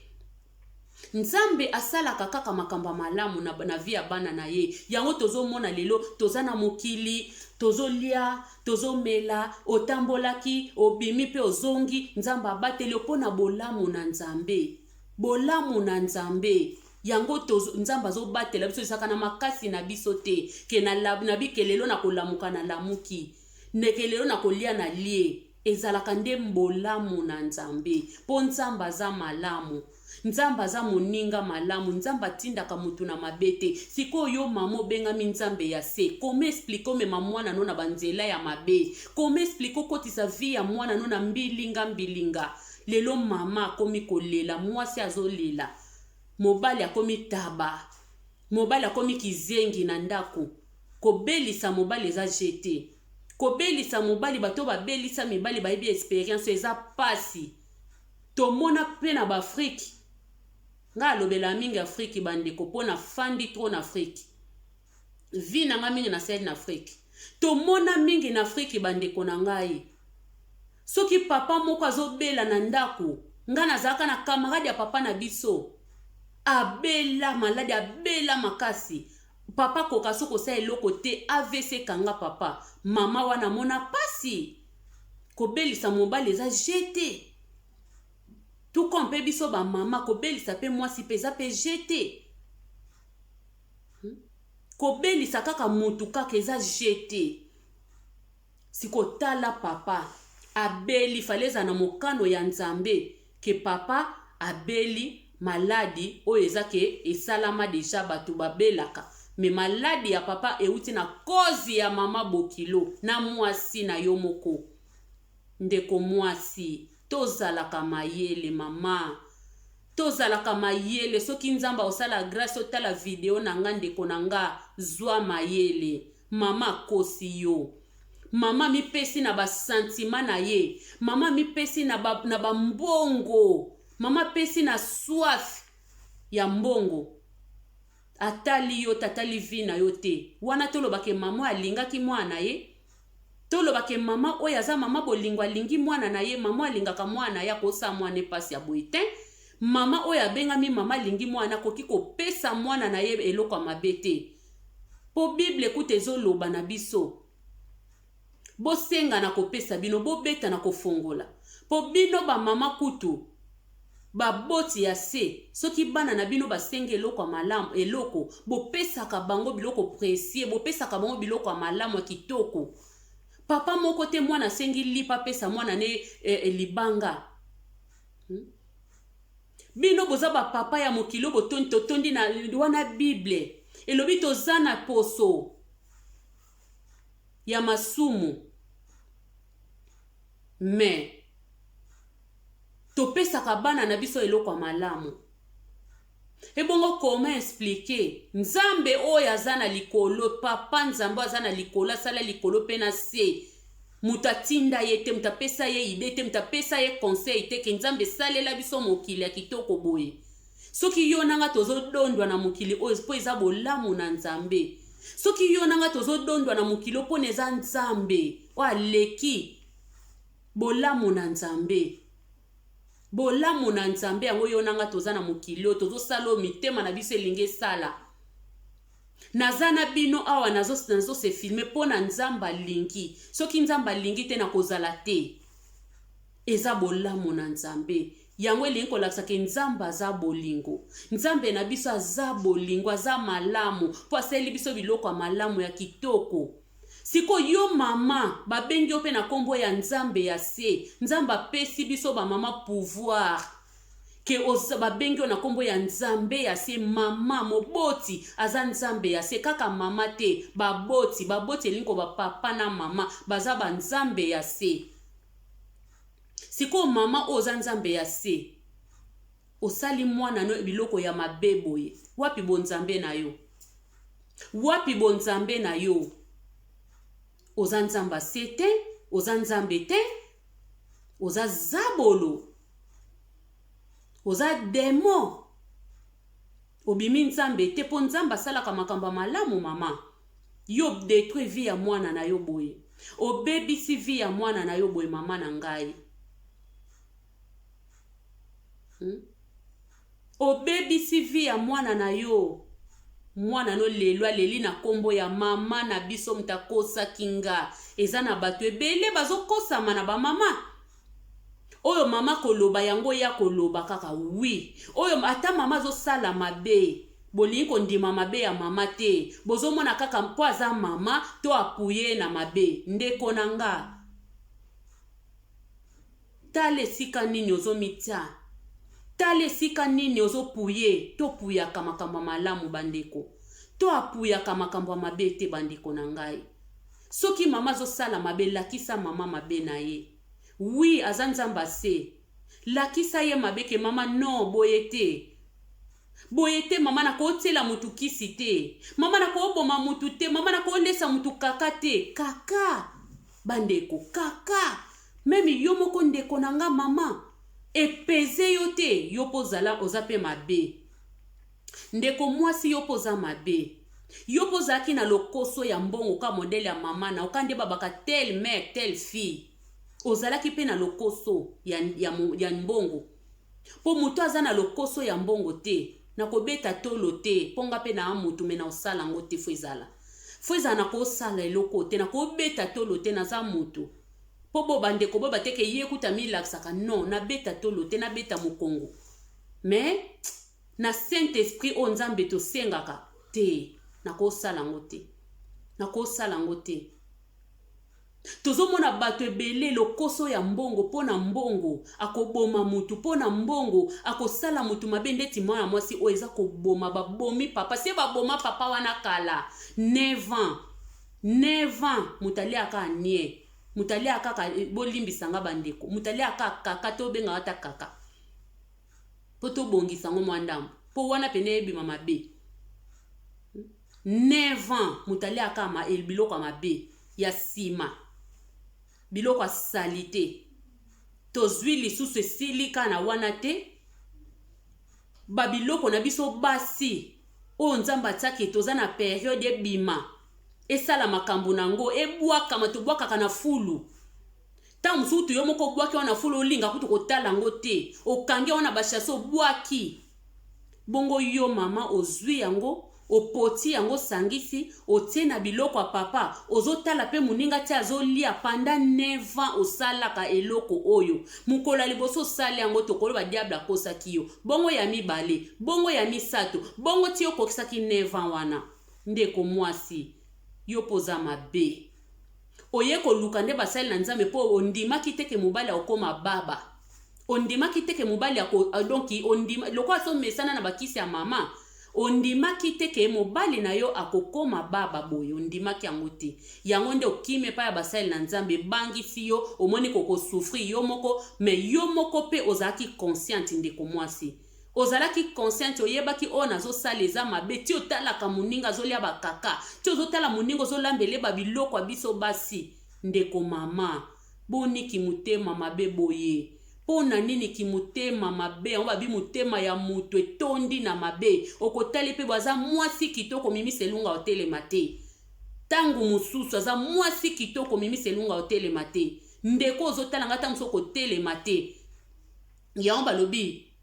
Nzambe asalaka kaka makambo ya malamu na, na vie ya bana na ye. Yango tozomona lelo toza na mokili. Tozolia, tozomela, otambolaki, obimi mpe ozongi, Nzambe abateli yo mpo na bolamu na Nzambe. Bolamu na Nzambe yango Nzambe azobatela biso, ezalaka na makasi na biso te ke nabike lelo nakolamuka nalamuki, ndeke lelo nakolia nalie. Ezalaka nde bolamu na Nzambe, mpo Nzambe aza malamu, Nzambe aza moninga malamu, Nzambe atindaka mutu na mabe te. Sikoyo yo mama obengami Nzambe ya se, comment expliquer omema mwana no na banzela ya mabe? Comment expliquer okotisa vie ya mwana no na mbilinga mbilinga? Lelo mama akomi kolela, mwasi azolela, mobali akomi taba, mobali akomi kizengi na ndako. Kobelisa mobali eza jeu te. Kobelisa mobali, bato babelisa mibali bayebi experience, eza pasi. Tomona pe na ba Afrique, ngai alobela mingi Afrique bandeko, mpo na fandi trop na Afrique, vie na ngai mingi nasali na Afrique. Tomona mingi na Afrique, bandeko na ngai, soki papa moko azobela na ndako, ngai nazalaka na camarade ya papa na biso, abela maladi, abela makasi, papa koka soki kosala eloko te, AVC ekanga papa. Mama wana amona pasi. Kobelisa mobali eza jeu te, tout comme mpe biso bamama, kobelisa mpe mwasi mpe eza mpe jeu te. Kobelisa kaka mutu kaka eza jeu te. Sikotala, papa abeli, fale eza na mokano ya Nzambe ke papa abeli maladi oyo eza ke esalama deja, bato babelaka, me maladi ya papa euti na cause ya mama bokilo na mwasi na yo moko. Ndeko mwasi, tozalaka mayele. Mama, tozalaka mayele. Soki Nzambe osala grâce otala video na nga, ndeko na nga, zwa mayele. Mama akosi yo, mama mipesi na basentiments na ye, mama mipesi na bambongo, ba mama apesi na soif ya mbongo, atali yo te, atali vie na yo te. Wana tolobake mama alingaki mwana na ye, tolobake mama oyo aza mama bolingo, alingi mwana na ye. Mama alingaka mwana na ye, akosala mwana epasi ya boye te. Mama oyo abengami mama alingi mwana, akoki kopesa mwana na ye eloko ya mabe te, mpo Bible ekuta ezoloba na biso: bosenga na kopesa bino, bobeta na kofongola. Mpo bino bamama kutu, baboti ya se, soki bana na bino basengi eloko ya malamu, eloko bopesaka bango biloko précieux, bopesaka bango biloko ya malamu, ya kitoko. Papa moko te, mwana asengi lipa, apesa mwana ne libanga. Bino boza bapapa ya mokili oyo, botondi, totondi na wana. Bible elobi toza na poso ya masumu, me topesaka bana na biso eloko ya malamu. Ebongo comment expliquer Nzambe oyo aza na likolo, papa Nzambe oyo aza na likolo, asala likolo mpe na se, moto atinda ye te, moto apesa ye idée te, moto apesa ye conseil te ke Nzambe esalela biso mokili ya kitoko boye? Soki yo nanga tozodondwa na mokili oyo, mpo eza bolamu na Nzambe. Soki yo nanga tozodondwa na mokili oyo, mpona eza Nzambe oyo aleki bolamu na Nzambe. Bolamu na Nzambe yango yo nanga toza na mokili oyo, tozosala oyo mitema na biso elingi esala. Naza na bino awa, nazose filmer mpo na Nzambe alingi. Soki Nzambe alingi te, nakozala te. Eza bolamu na Nzambe. Yango elingi kolakisa ke Nzambe aza bolingo. Nzambe na biso aza bolingo, aza malamu, mpo asaleli biso biloko ya malamu, ya kitoko. Sikoyo yo mama, babengi yo mpe na nkombo ya Nzambe ya se. Nzambe apesi biso bamama pouvoir ke babengi yo na nkombo ya Nzambe ya se. Mama moboti aza Nzambe ya se. Kaka mama te, baboti. Baboti elingi koba papa na mama baza banzambe ya se. Sikoyo mama oyo oza Nzambe ya se, osali mwana no biloko ya mabe boye, wapi bonzambe na yo? Wapi bonzambe na yo? Oza Nzambe ase te, oza Nzambe te, oza zabolo, oza démon, obimi Nzambe te, mpo Nzambe asalaka makambo ya malamu. Mama, yo détruire vie ya mwana na yo boye, obebisi vie ya mwana na yo boye, mama na ngai. Obebisi vie ya mwana na yo. Mwana no lelo aleli na kombo ya mama na biso moto akosaki nga. Eza na bato ebele bazokosama na bamama. Oyo mama koloba yango ya koloba kaka oui. Oyo ata mama azosala mabe, bolingi kondima mabe ya mama te. Bozomona kaka mpo aza mama to apuye na mabe. Ndeko na nga, tala esika nini ozomitia, tala esika nini ozopuye. Topuyaka makambo ya malamu bandeko, to apuyaka makambo ya mabe te bandeko na ngai. Soki mama azosala mabe, lakisa mama mabe na ye. Oui, aza Nzambe ase. Lakisa ye mabe ke mama non, boye te. Boye te mama, nakotiela mutu kisi te. Mama, nakoboma mutu te. Mama, nakolesa mutu kaka te. Kaka bandeko, kaka même yo moko ndeko na nga mama epeze yo te, yo mpo ozala oza mpe mabe. Ndeko mwasi, yo mpo oza mabe, yo mpo ozalaki na lokoso ya mbongo ka modèle ya mama na oka nde babaka telle mère telle fille. Ozalaki mpe na lokoso ya mbongo, mpo moto aza na lokoso ya mbongo te, nakobeta tolo te, mpo nga mpe na motu me na osala yango te. Fo ezala na kosala eloko te, nakobeta tolo te, naza motu. Mpo bo bandeko boyeba te ke ye kuta milakisaka non, nabeta tolo te, nabeta mokongo. Mais na Saint Esprit oyo Nzambe tosengaka te, nakosala yango te, nakosala yango te. Tozomona bato ebele lokoso ya mbongo. Mpo na mbongo akoboma mutu, mpo na mbongo akosala mutu mabe. Ndeti mwana mwasi oyo eza koboma, babomi papa, se baboma papa wana kala 9 ans, 9 ans. Moto aliaka anie, moto aliaka kaka, bolimbisanga bandeko, moto aliaka kaka, tobengaka ata kaka mpo tobongisa yango mwa ndambo, mpo wana pene ebima mabe. 9 ans moto aliaka biloko ya mabe ya nsima, biloko ya saleté. Tozwi lisusu esili kaka na wana te, babiloko na biso basi oyo Nzambe atiaki, toza na période ebima, esala makambo na yango, ebwakama. Tobwakaka na fulu. Ntango mosusu yo moko obwaki wana fulu, olinga kutu kotala yango te, okangi yango na basachet, obwaki bongo. Yo mama ozwi yango, opoti yango, osangisi, otie na biloko ya papa, ozotala mpe moninga ti azolia. Pendant 9 ans osalaka eloko oyo. Mokolo ya liboso osali yango, tokoloba diable akosaki yo. Bongo ya mibale, bongo ya misato, bongo ti okokisaki 9 ans wana. Ndeko mwasi, yo mpo oza mabe, oye koluka nde basali na Nzambe mpo ondimaki te ke mobali akokóma baba, ondimaki te ke mobali ako, donc ondima lokola so mesana na bakisi ya mama, ondimaki te ke mobali na yo akokóma baba boye, ondimaki yango te. Yango nde okimi epai ya basali na Nzambe, ebangisi yo, omoni kokosouffrir yo moko. Mais yo moko mpe ozalaki consciente, ndeko mwasi, ozalaki consciente, oyebaki oyo nazosala eza mabe. Ti otalaka moninga azolia bakaka, ti ozotala moninga ozolambela babiloko ya biso basi. Ndeko mama, boniki motema mabe boye? Mpo na nini kimotema mabe yango? Babi motema ya moto etondi na mabe. Okotali mpe bo aza mwasi kitoko, Mimisa Elunga otelema te. Ntango mosusu aza mwasi kitoko, Mimisa Elunga otelema te. Ndeko ozotala nga, ntango mosusu okotelema te. Yango balobi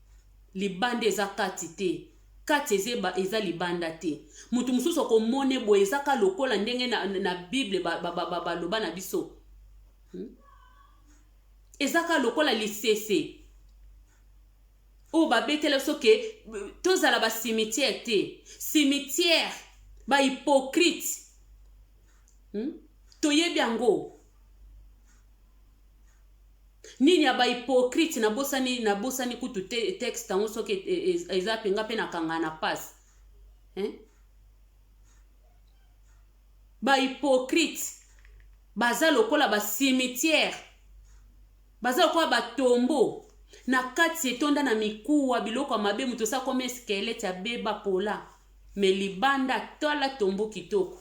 libanda eza kati te, kati eza libanda te. Moto mosusu okomone boye, eza ka lokola ndenge na Bible baloba ba, ba, na biso, Eza ka lokola lisese oyo babetela biso ke tozala bacimetière te, cimetière bahypocrite, Toyebi yango nini ya bahypocrite. Nabosani kutu te texte yango. Soki eza mpenga mpe nakanga na pasi, hein? Bahypocrite baza lokola bacimetière, baza lokola batombeau, na kati etonda na mikuwa, biloko ya mabe. Moto osa komi squelette, abeba pola, mais libanda tala tombeau kitoko,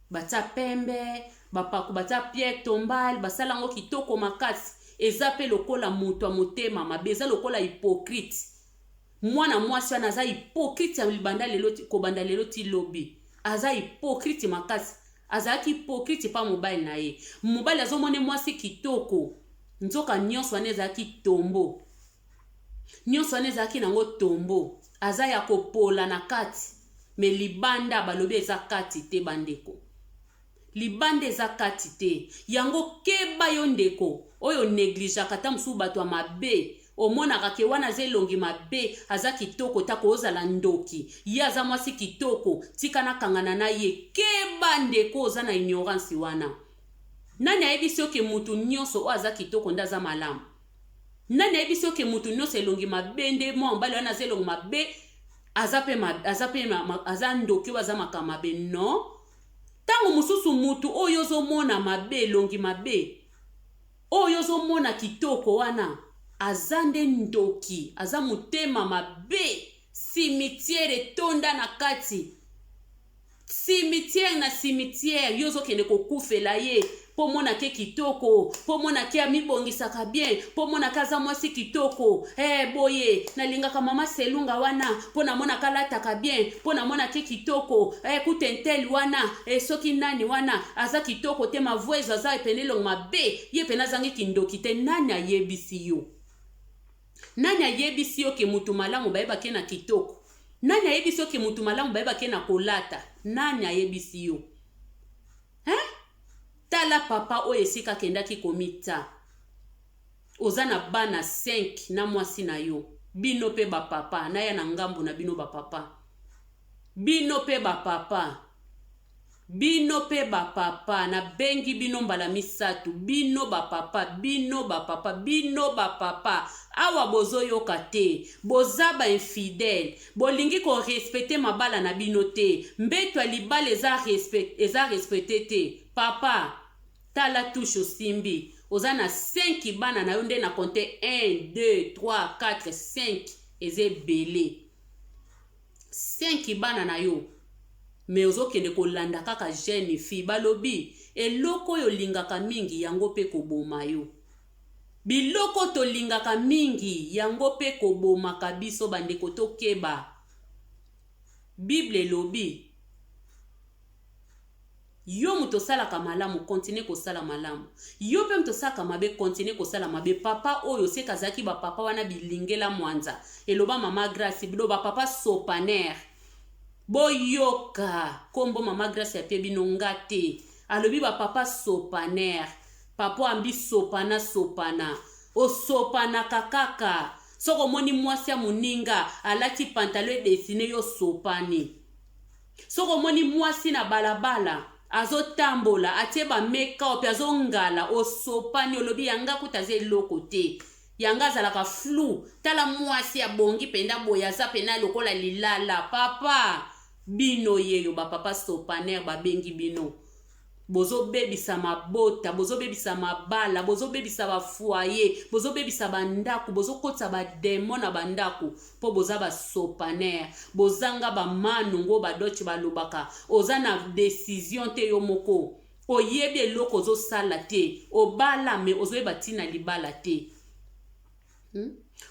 batia pembe, bapaku, batia pierre tombale, basala yango kitoko makasi. Eza mpe lokola moto ya motema mabe, eza lokola hypocrite. Mwana mwasi wana aza hypocrite ya libanda lelo, kobanda lelo ti lobi aza hypocrite makasi. Azalaki hypocrite mpa mobali na ye. Mobali azomona mwasi kitoko, nzoka nyonso wana ezalaki tombeau, nyonso wana ezalaki nango tombeau. Aza ya kopola na kati. Mais libanda balobi eza kati te bandeko. Libanda eza kati te. Yango keba yo ndeko oyo negligeaka ata mosusu bato ya mabe. Omonaka ke wana aza elongi mabe, aza kitoko te, akozala ndoki. Ye aza mwasi kitoko, tika nakangana na ye. Keba ndeko oza na ignorance wana. Nani ayebisi yo ke mutu nyonso oyo aza kitoko nde aza malamu? Nani ayebisi yo ke mutu nyonso elongi mabe nde mwa mobali wana aza elongi mabe, aza pe aza pe aza ndoki oyo aza makambo mabe? Non. Ntango mosusu mutu oyo ozomona mabe, elongi mabe, oyo ozomona kitoko wana, aza nde ndoki, aza motema mabe, cimetière etonda na kati. Cimetière na cimetière, yo ozokende kokufela ye mpo monake kitoko, mpo monake amibongisaka bien, mpo monake aza mwasi kitoko. Boye nalingaka mama Selunga wana mpo namonaka alataka bien, mpo namonake kitoko. Kuta intel wana, soki nani wana aza kitoko te, mavwezo aza pene elongo mabe, ye pene azangi kindoki te. Nani ayebisi yo? Nani ayebisi yo ke mutu malamu bayebake na kitoko? Nani ayebisi yo ke mutu malamu bayebake na kolata? Nani ayebisi yo? Hein? Tala papa oyo esika akendaki komita. Oza na bana 5 na mwasi na yo. Bino pe ba papa, naya na ngambo na bino ba papa. Bino pe ba papa. Bino pe ba papa, nabengi bino mbala misato, bino ba papa, bino ba papa, bino ba papa, awa bozoyoka te, boza ba infidèle, bolingi ko respecter mabala na bino te, mbeto ya libala eza respect, eza respecte te. Papa, tala touche osimbi, oza na 5 bana na yo nde na compte 1, 2, 3, 4, 5, eza ebele. 5 bana na yo, me ozokende kolanda kaka jeune fille. Balobi eloko oyo olingaka mingi yango mpe koboma yo. Biloko tolingaka mingi yango mpe kobomaka biso bandeko, tokeba. Bible elobi yo moto osalaka malamu, continue kosala malamu. Yo mpe moto osalaka mabe, continue kosala mabe. Papa oyo seka azalaki ba papa wana bilingela mwanza, eloba mama Grace, bilo ba papa sopaner. Boyoka kombo mama Grace apie bino nga te. Alobi ba papa sopaner. Papa ambi sopana sopana. Osopanaka kaka. Soko omoni mwasi ya moninga alati pantalon edesine, yo sopani. Soko omoni mwasi na balabala azotambola atie ba make-up azongala, osopani, olobi yanga kuta aza eloko te, yanga azalaka flou, tala mwasi abongi mpenza boye, aza pena lokola lilala. Papa bino yeyo ba papa sopaner babengi bino, bozobebisa mabota, bozobebisa mabala, bozobebisa ba foyer, bozobebisa bandako, bozokotisa ba démon na bandako mpo boza ba sopaner. Bozanga bamanu ngo badoche balobaka, oza na décision te, yo moko oyebi eloko ozosala te. Obala me ozoyeba ntina libala te.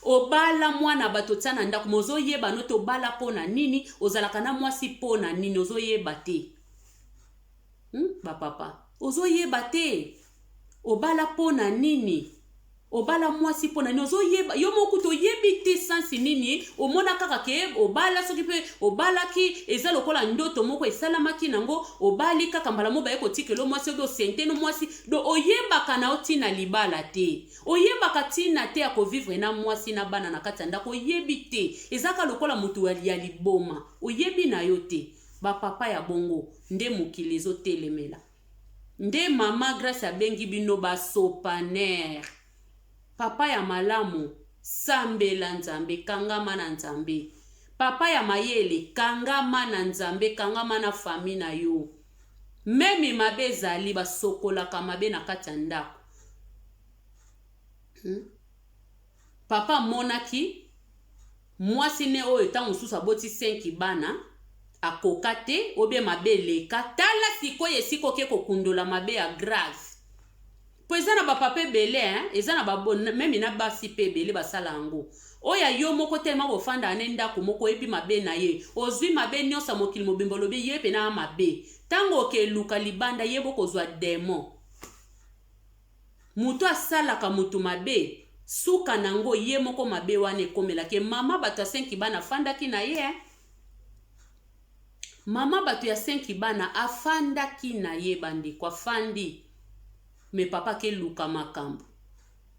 Obala mwana bato tia na ndako, me ozoyeba no te obala mpo na nini, ozalaka na mwasi mpo na nini, ozoyeba te. Bapapa ozoyeba te obala mpo na nini, obala mwasi mpo na nini, ozoyeba yo moko kutu oyebi te sansi nini. Omona kaka ke obala, soki mpe obalaki eza lokola ndoto moko esalamaki nango, obali kaka mbala mo baye kotikela mwasi obi osenteno mwasi do, oyebaka na yo ntina libala te, oyebaka ntina te ya kovivre na mwasi na bana na kati ya ndako, oyebi te, ezaka lokola motu ya liboma, oyebi na yo te. Bapapa ya bongo nde mokili ezotelemela. Nde mama Grace abengi bino basopaner. Papa ya malamu, sambela Nzambe, kangama na Nzambe. Papa ya mayele, kangama na Nzambe, kangama na famille na yo. Meme mabe ezali, basokolaka mabe na kati ya ndako. Papa amonaki mwasi ne oyo ntango mosusu aboti 5 bana akoka te, obie mabe eleka. Tala sikoyo esika oke kokundola mabe ya grave, po eza na bapapa ebele, hein? Eza na meme na basi mpe ebele basala yango. Oyo yo moko telema bofandaka ne ndako moko, oyebi mabe na ye, ozwi mabe nyonso ya mokili mobimba, olobi ye mpe na mabe. Ntango okeluka libanda, ye bokozwa démon. Moto asalaka moto mabe, suka nango ye moko mabe wana ekomelaki. Mama bato ya 5 bana afandaki na ye, hein? Mama bato ya 5 bana afandaki na ye bandeko, afandi me papa akeluka makambo.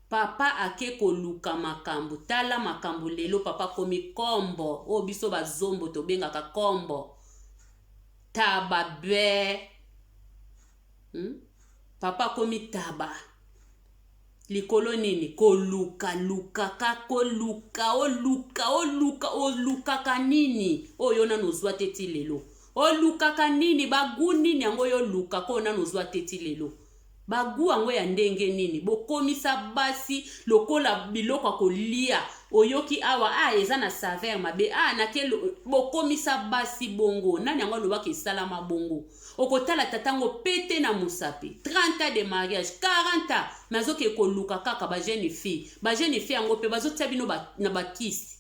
Papa ake koluka makambo, tala makambo lelo papa akomi kombo oyo biso bazombo tobengaka kombo taba be. Papa akomi taba likolo nini? Koluka lukaka, koluka oluka oluka olukaka nini oyo nanu ozwa te ti lelo? Olukaka nini? Bagu nini yango oyo olukaka oyo nanu ozwa te ti lelo? Bagu yango ya ndenge nini? Bokomisa basi lokola biloko ya kolia. Oyoki awa, ah, eza na saveur mabe, ah, nake. Bokomisa basi bongo. Nani yango alobaka esalama bongo? Okotala tata yango pete na mosapi, 30 ans de mariage, 40 ans, mais azoke koluka kaka bajeune fille. Bajeune fille yango mpe bazotia bino na bakisi.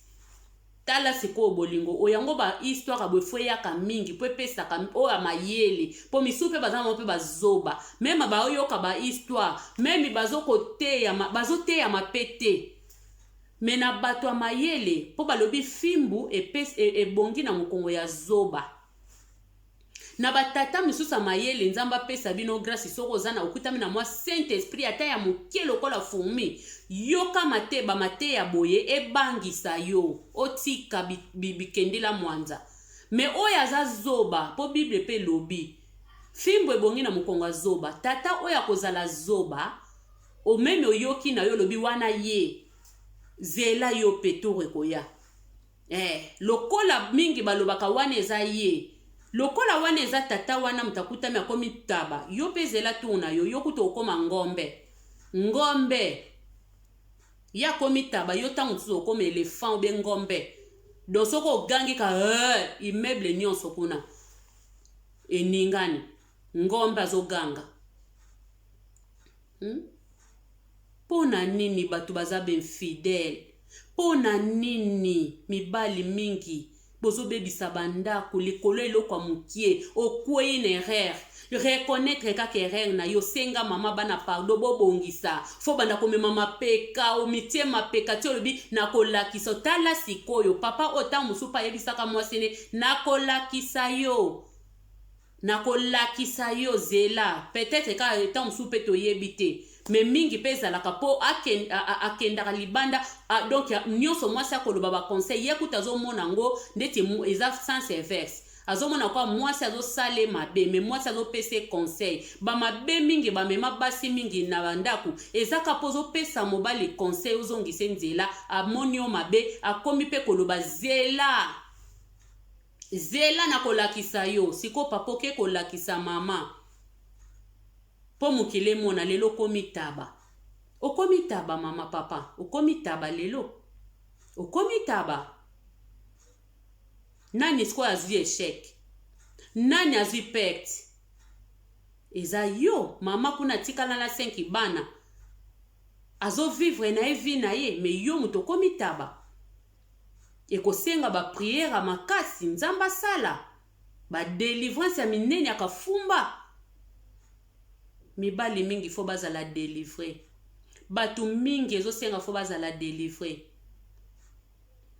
Tala sikoyo bolingo oyo yango, ba histoire ya boye fo eyaka mingi mpo epesaka oyo ya mayele, mpo misusu mpe baza bango mpe bazoba. Même baoyoka ba histoire, même bazokoteyama, bazoteyama mpe te. Me na bato ya mayele, mpo balobi fimbu ebongi na mokongo ya zoba. Na batata misusu ya mayele, Nzambe apesa bino grâce. Soki oza na okutami na mwa Saint Esprit ata ya moke lokola fourmi, yoka mate bamateya boye, ebangisa yo otika bikendela mwanza. Me oyo aza zoba, mpo Bible mpe elobi fimbo ebongi na mokongo ya zoba. Tata oyo akozala zoba, omemi oyoki na yo, olobi wana ye zela yo mpe tour ekoya. Lokola mingi balobaka wana eza ye, lokola wana eza tata wana moto akutami akomi taba, yo mpe zela tour na yo. Yo kuta okóma ngombe. Ngombe ye akomi taba, yo ntango mosusu okóma éléphant obe ngombe. Donc soki ogangi ka immeuble nyonso kuna eningani, ngombe azoganga. Mpo na nini bato baza bainfidèle? Mpo na nini mibali mingi bozobebisa bandako likolo eloko ya mokie? Okwei na erreur, reconnaître kaka erreur na yo, senga mama bana pardon, bobongisa. Fo banda komema mapeka, omitie mapeka ti olobi nakolakisa. Tala sikoyo papa oyo, ntango mosusu mpe ayebisaka mwasi ne nakolakisa yo, nakolakisa yo, zela. Peut-être kaka ntango mosusu mpe toyebi te, me mingi mpe ezalaka mpo akendaka libanda. Donc nyonso mwasi akoloba baconseil, ye kuta azomona yango ndeti eza sens inverse. Azomona kwa mwasi azosala mabe, me mwasi azopesa conseil. Bamabe mingi bamema basi mingi na bandako ezaka mpo ozopesa mobali conseil, ozongisa nzela, amoni yo mabe, akomi mpe koloba zela, zela, nakolakisa yo. Sikoyo papa oke kolakisa mama mpo mokili emona lelo okomi taba. Okomi taba, mama, papa, okomi taba lelo, okomi taba. Nani sikoyo azwi échec? Nani azwi perte? Eza yo. Mama kuna atikala na 5 bana, azovivre na ye vie na ye, me yo moto okomi taba. Ekosenga baprière ya makasi, Nzambe asala badélivrance ya minene ya kafumba. Mibali mingi fo bazala délivré, bato mingi ezosenga fo bazala délivré.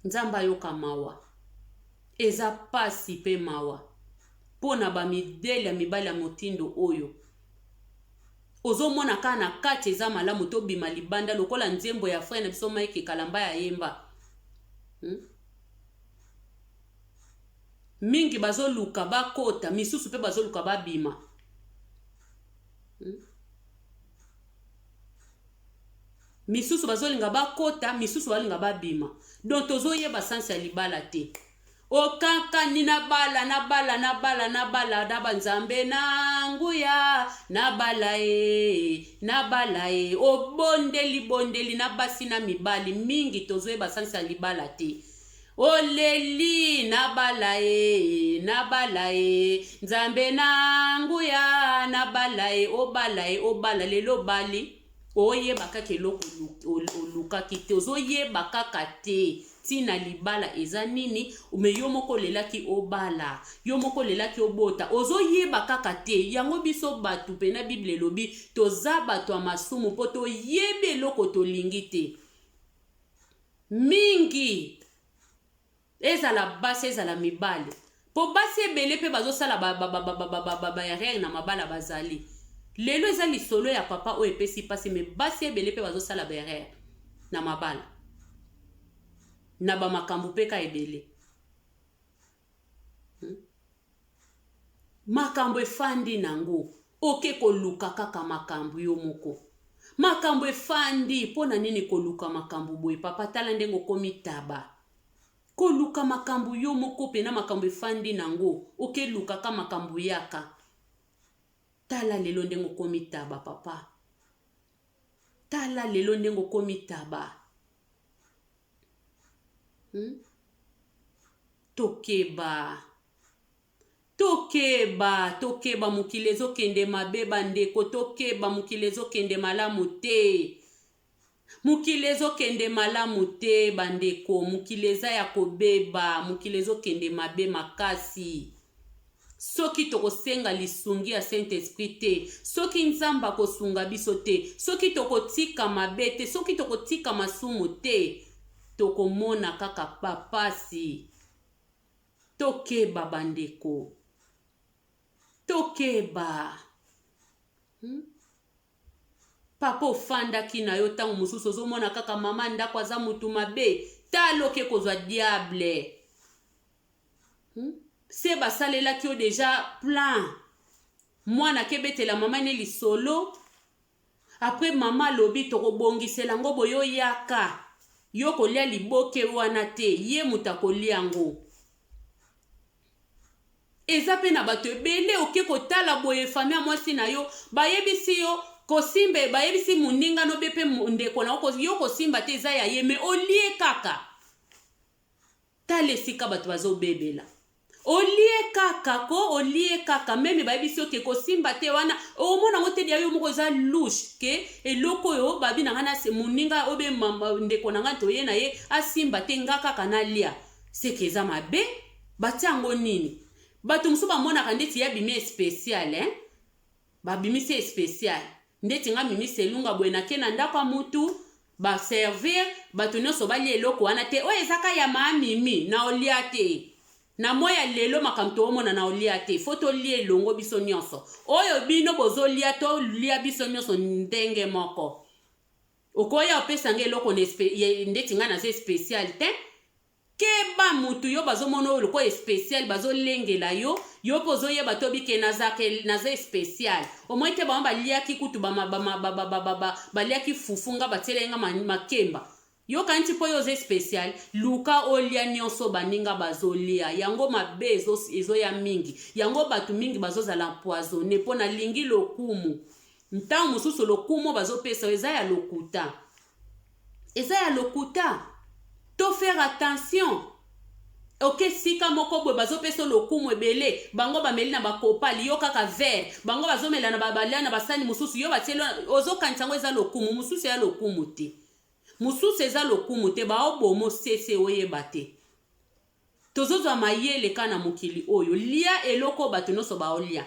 Nzambe ayoka mawa. Eza pasi mpe mawa mpo na bamidele ya mibali ya motindo oyo ozomona kaka na kati eza malamu, tobima libanda lokola nzembo ya frère na biso Mike Kalamba ya yemba. Mingi bazoluka bakota, misusu mpe bazoluka babima. Misusu bazolinga bakota, misusu balinga babima. Donc tozoyeba sens ya libala te. Okakani nabala, nabala, nabala, nabala na banzambe na nguya, nabala e, nabala e. Obondeli bondeli na basi na mibali mingi, tozoyeba sens ya libala te. Oleli nabala e, nabala e, Nzambe na nguya, nabala e. Obala e, obala lelo, obali, oyeba kaka eloko olukaki te, ozoyeba kaka te ntina libala eza nini. Me yo moko olelaki obala, yo moko olelaki obota, ozoyeba kaka te yango. Biso bato mpena, Bible elobi toza bato ya masumu mpo toyebi eloko tolingi te. Mingi ezala basi, ezala mibali. Mpo basi ebele mpe bazosala baerreur na mabala bazali. Lelo eza lisolo ya papa oyo epesi mpasi, me basi ebele mpe bazosala baerreur na mabala na bamakambo mpe ka ebele. Makambo efandi nango, oke koluka kaka makambo yo moko. Makambo efandi mpo na nini koluka makambo boye papa? Tala ndenge okomi taba. Koluka makambo yo moko pena, makambo efandi nango, okelukaka makambo yaka. Tala lelo ndenge okomi taba papa. Tala lelo ndenge okomi taba. Tokeba. Tokeba, tokeba, mokili ezokende mabe bandeko, tokeba, mokili ezokende malamu te. Mokili ezokende malamu te bandeko, mokili eza ya kobeba, mokili ezokende mabe makasi. Soki tokosenga lisungi ya Saint-Esprit te, soki Nzambe akosunga biso te, soki tokotika mabe te, soki tokotika masumu te, tokomona kaka papasi. Tokeba bandeko, tokeba. Papa ofandaki na yo ntango mosusu ozomona kaka mama ndako aza mutu mabe, tala oke kozwa diable. Se basalelaki yo deja plan, mwana akebetela mama ne lisolo, apres mama alobi tokobongisela yango boye, oyaka yo kolia liboke wana te, ye moto akolia yango. Eza mpe na bato ebele oke kotala boye famille ya mwasi na yo, bayebisi yo kosimba, bayebisi moninga no be mpe ndeko na yo kosimba te, eza ya ye, me olie kaka. Tala esika bato bazobebela, olie kaka ko, olie kaka meme bayebisi yo ke kosimba te wana, omona yango te dia yo moko eza louche ke eloko oyo babi na ngai na moninga oyo be ndeko na ngai toye na ye asimba te, nga kaka nalia, seke eza mabe. Batia yango nini? Bato mosusu bamonaka ndeti ya bimi spécial, hein? Babimisi spécial ndeti nga Mimi Selunga boye, nake na ndako ya mutu, baservir bato nyonso balia eloko wana te, oyo ezaka ya maa Mimi na olia te. Na moi ya lelo makambo toomona na olia te, fo tolia elongo biso nyonso. Oyo bino bozolia, tolia biso nyonso ndenge moko. Okoya opesa nga eloko ndeti ngai naza spécial te. Keba mutu yo bazomona oyo lokola spécial, bazolengela yo, yo mpe ozoyeba to bike naza spécial. Omoi te bango baliaki kutu baliaki fufu, nga batiela nga makemba. Yoka nti mpo yo oza spécial, luka olia nyonso baninga bazolia. Yango mabe ezoya mingi, yango bato mingi bazozala empoisonné mpo nalingi lokumu. Ntango mosusu lokumu bazopesa eza ya lokuta, eza ya lokuta. To faire attention. Oke sika moko boye, bazopesa lokumu ebele, bango bameli na bakopali, yo kaka verre, bango bazomela na balia na basani mosusu, yo batieli, ozokanisa yango eza lokumu. Mosusu ya lokumu te, mosusu eza lokumu te, baobomo sese oyeba te. Tozozwa mayele kaka na mokili oyo. Lia eloko bato nyonso baolia,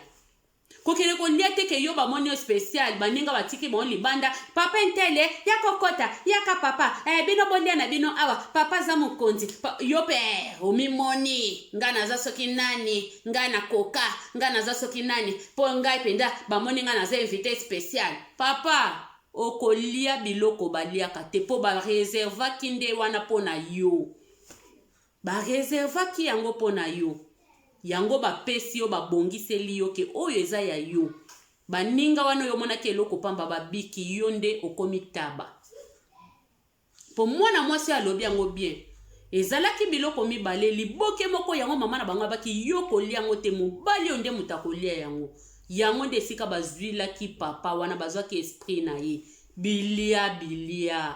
kokende kolia te ke yo bamoni yo spécial, baninga batiki bango libanda. Papa ntele ya kokota yaka papa, bino bolia na bino awa, papa aza mokonzi. Yo mpe omimoni ngai naza soki nani, ngai nakoka, ngai naza soki nani, mpo ngai mpenza bamoni ngai naza invité spécial. Papa, okolia biloko baliaka te, mpo bareservaki nde wana mpo na yo, bareservaki yango mpo na yo, yango bapesi yo, babongiseli yo ke oyo eza ya yo. Baninga wana oyo omonaki eloko pamba babiki, yo nde okomi taba. Mpo mwana mwasi alobi yango bien, ezalaki biloko mibale, liboke moko, yango mama na bango abaki yo kolia yango te, mobali oyo nde moto akolia yango. Yango nde esika bazwilaki papa wana, bazwaki esprit na ye. Bilia bilia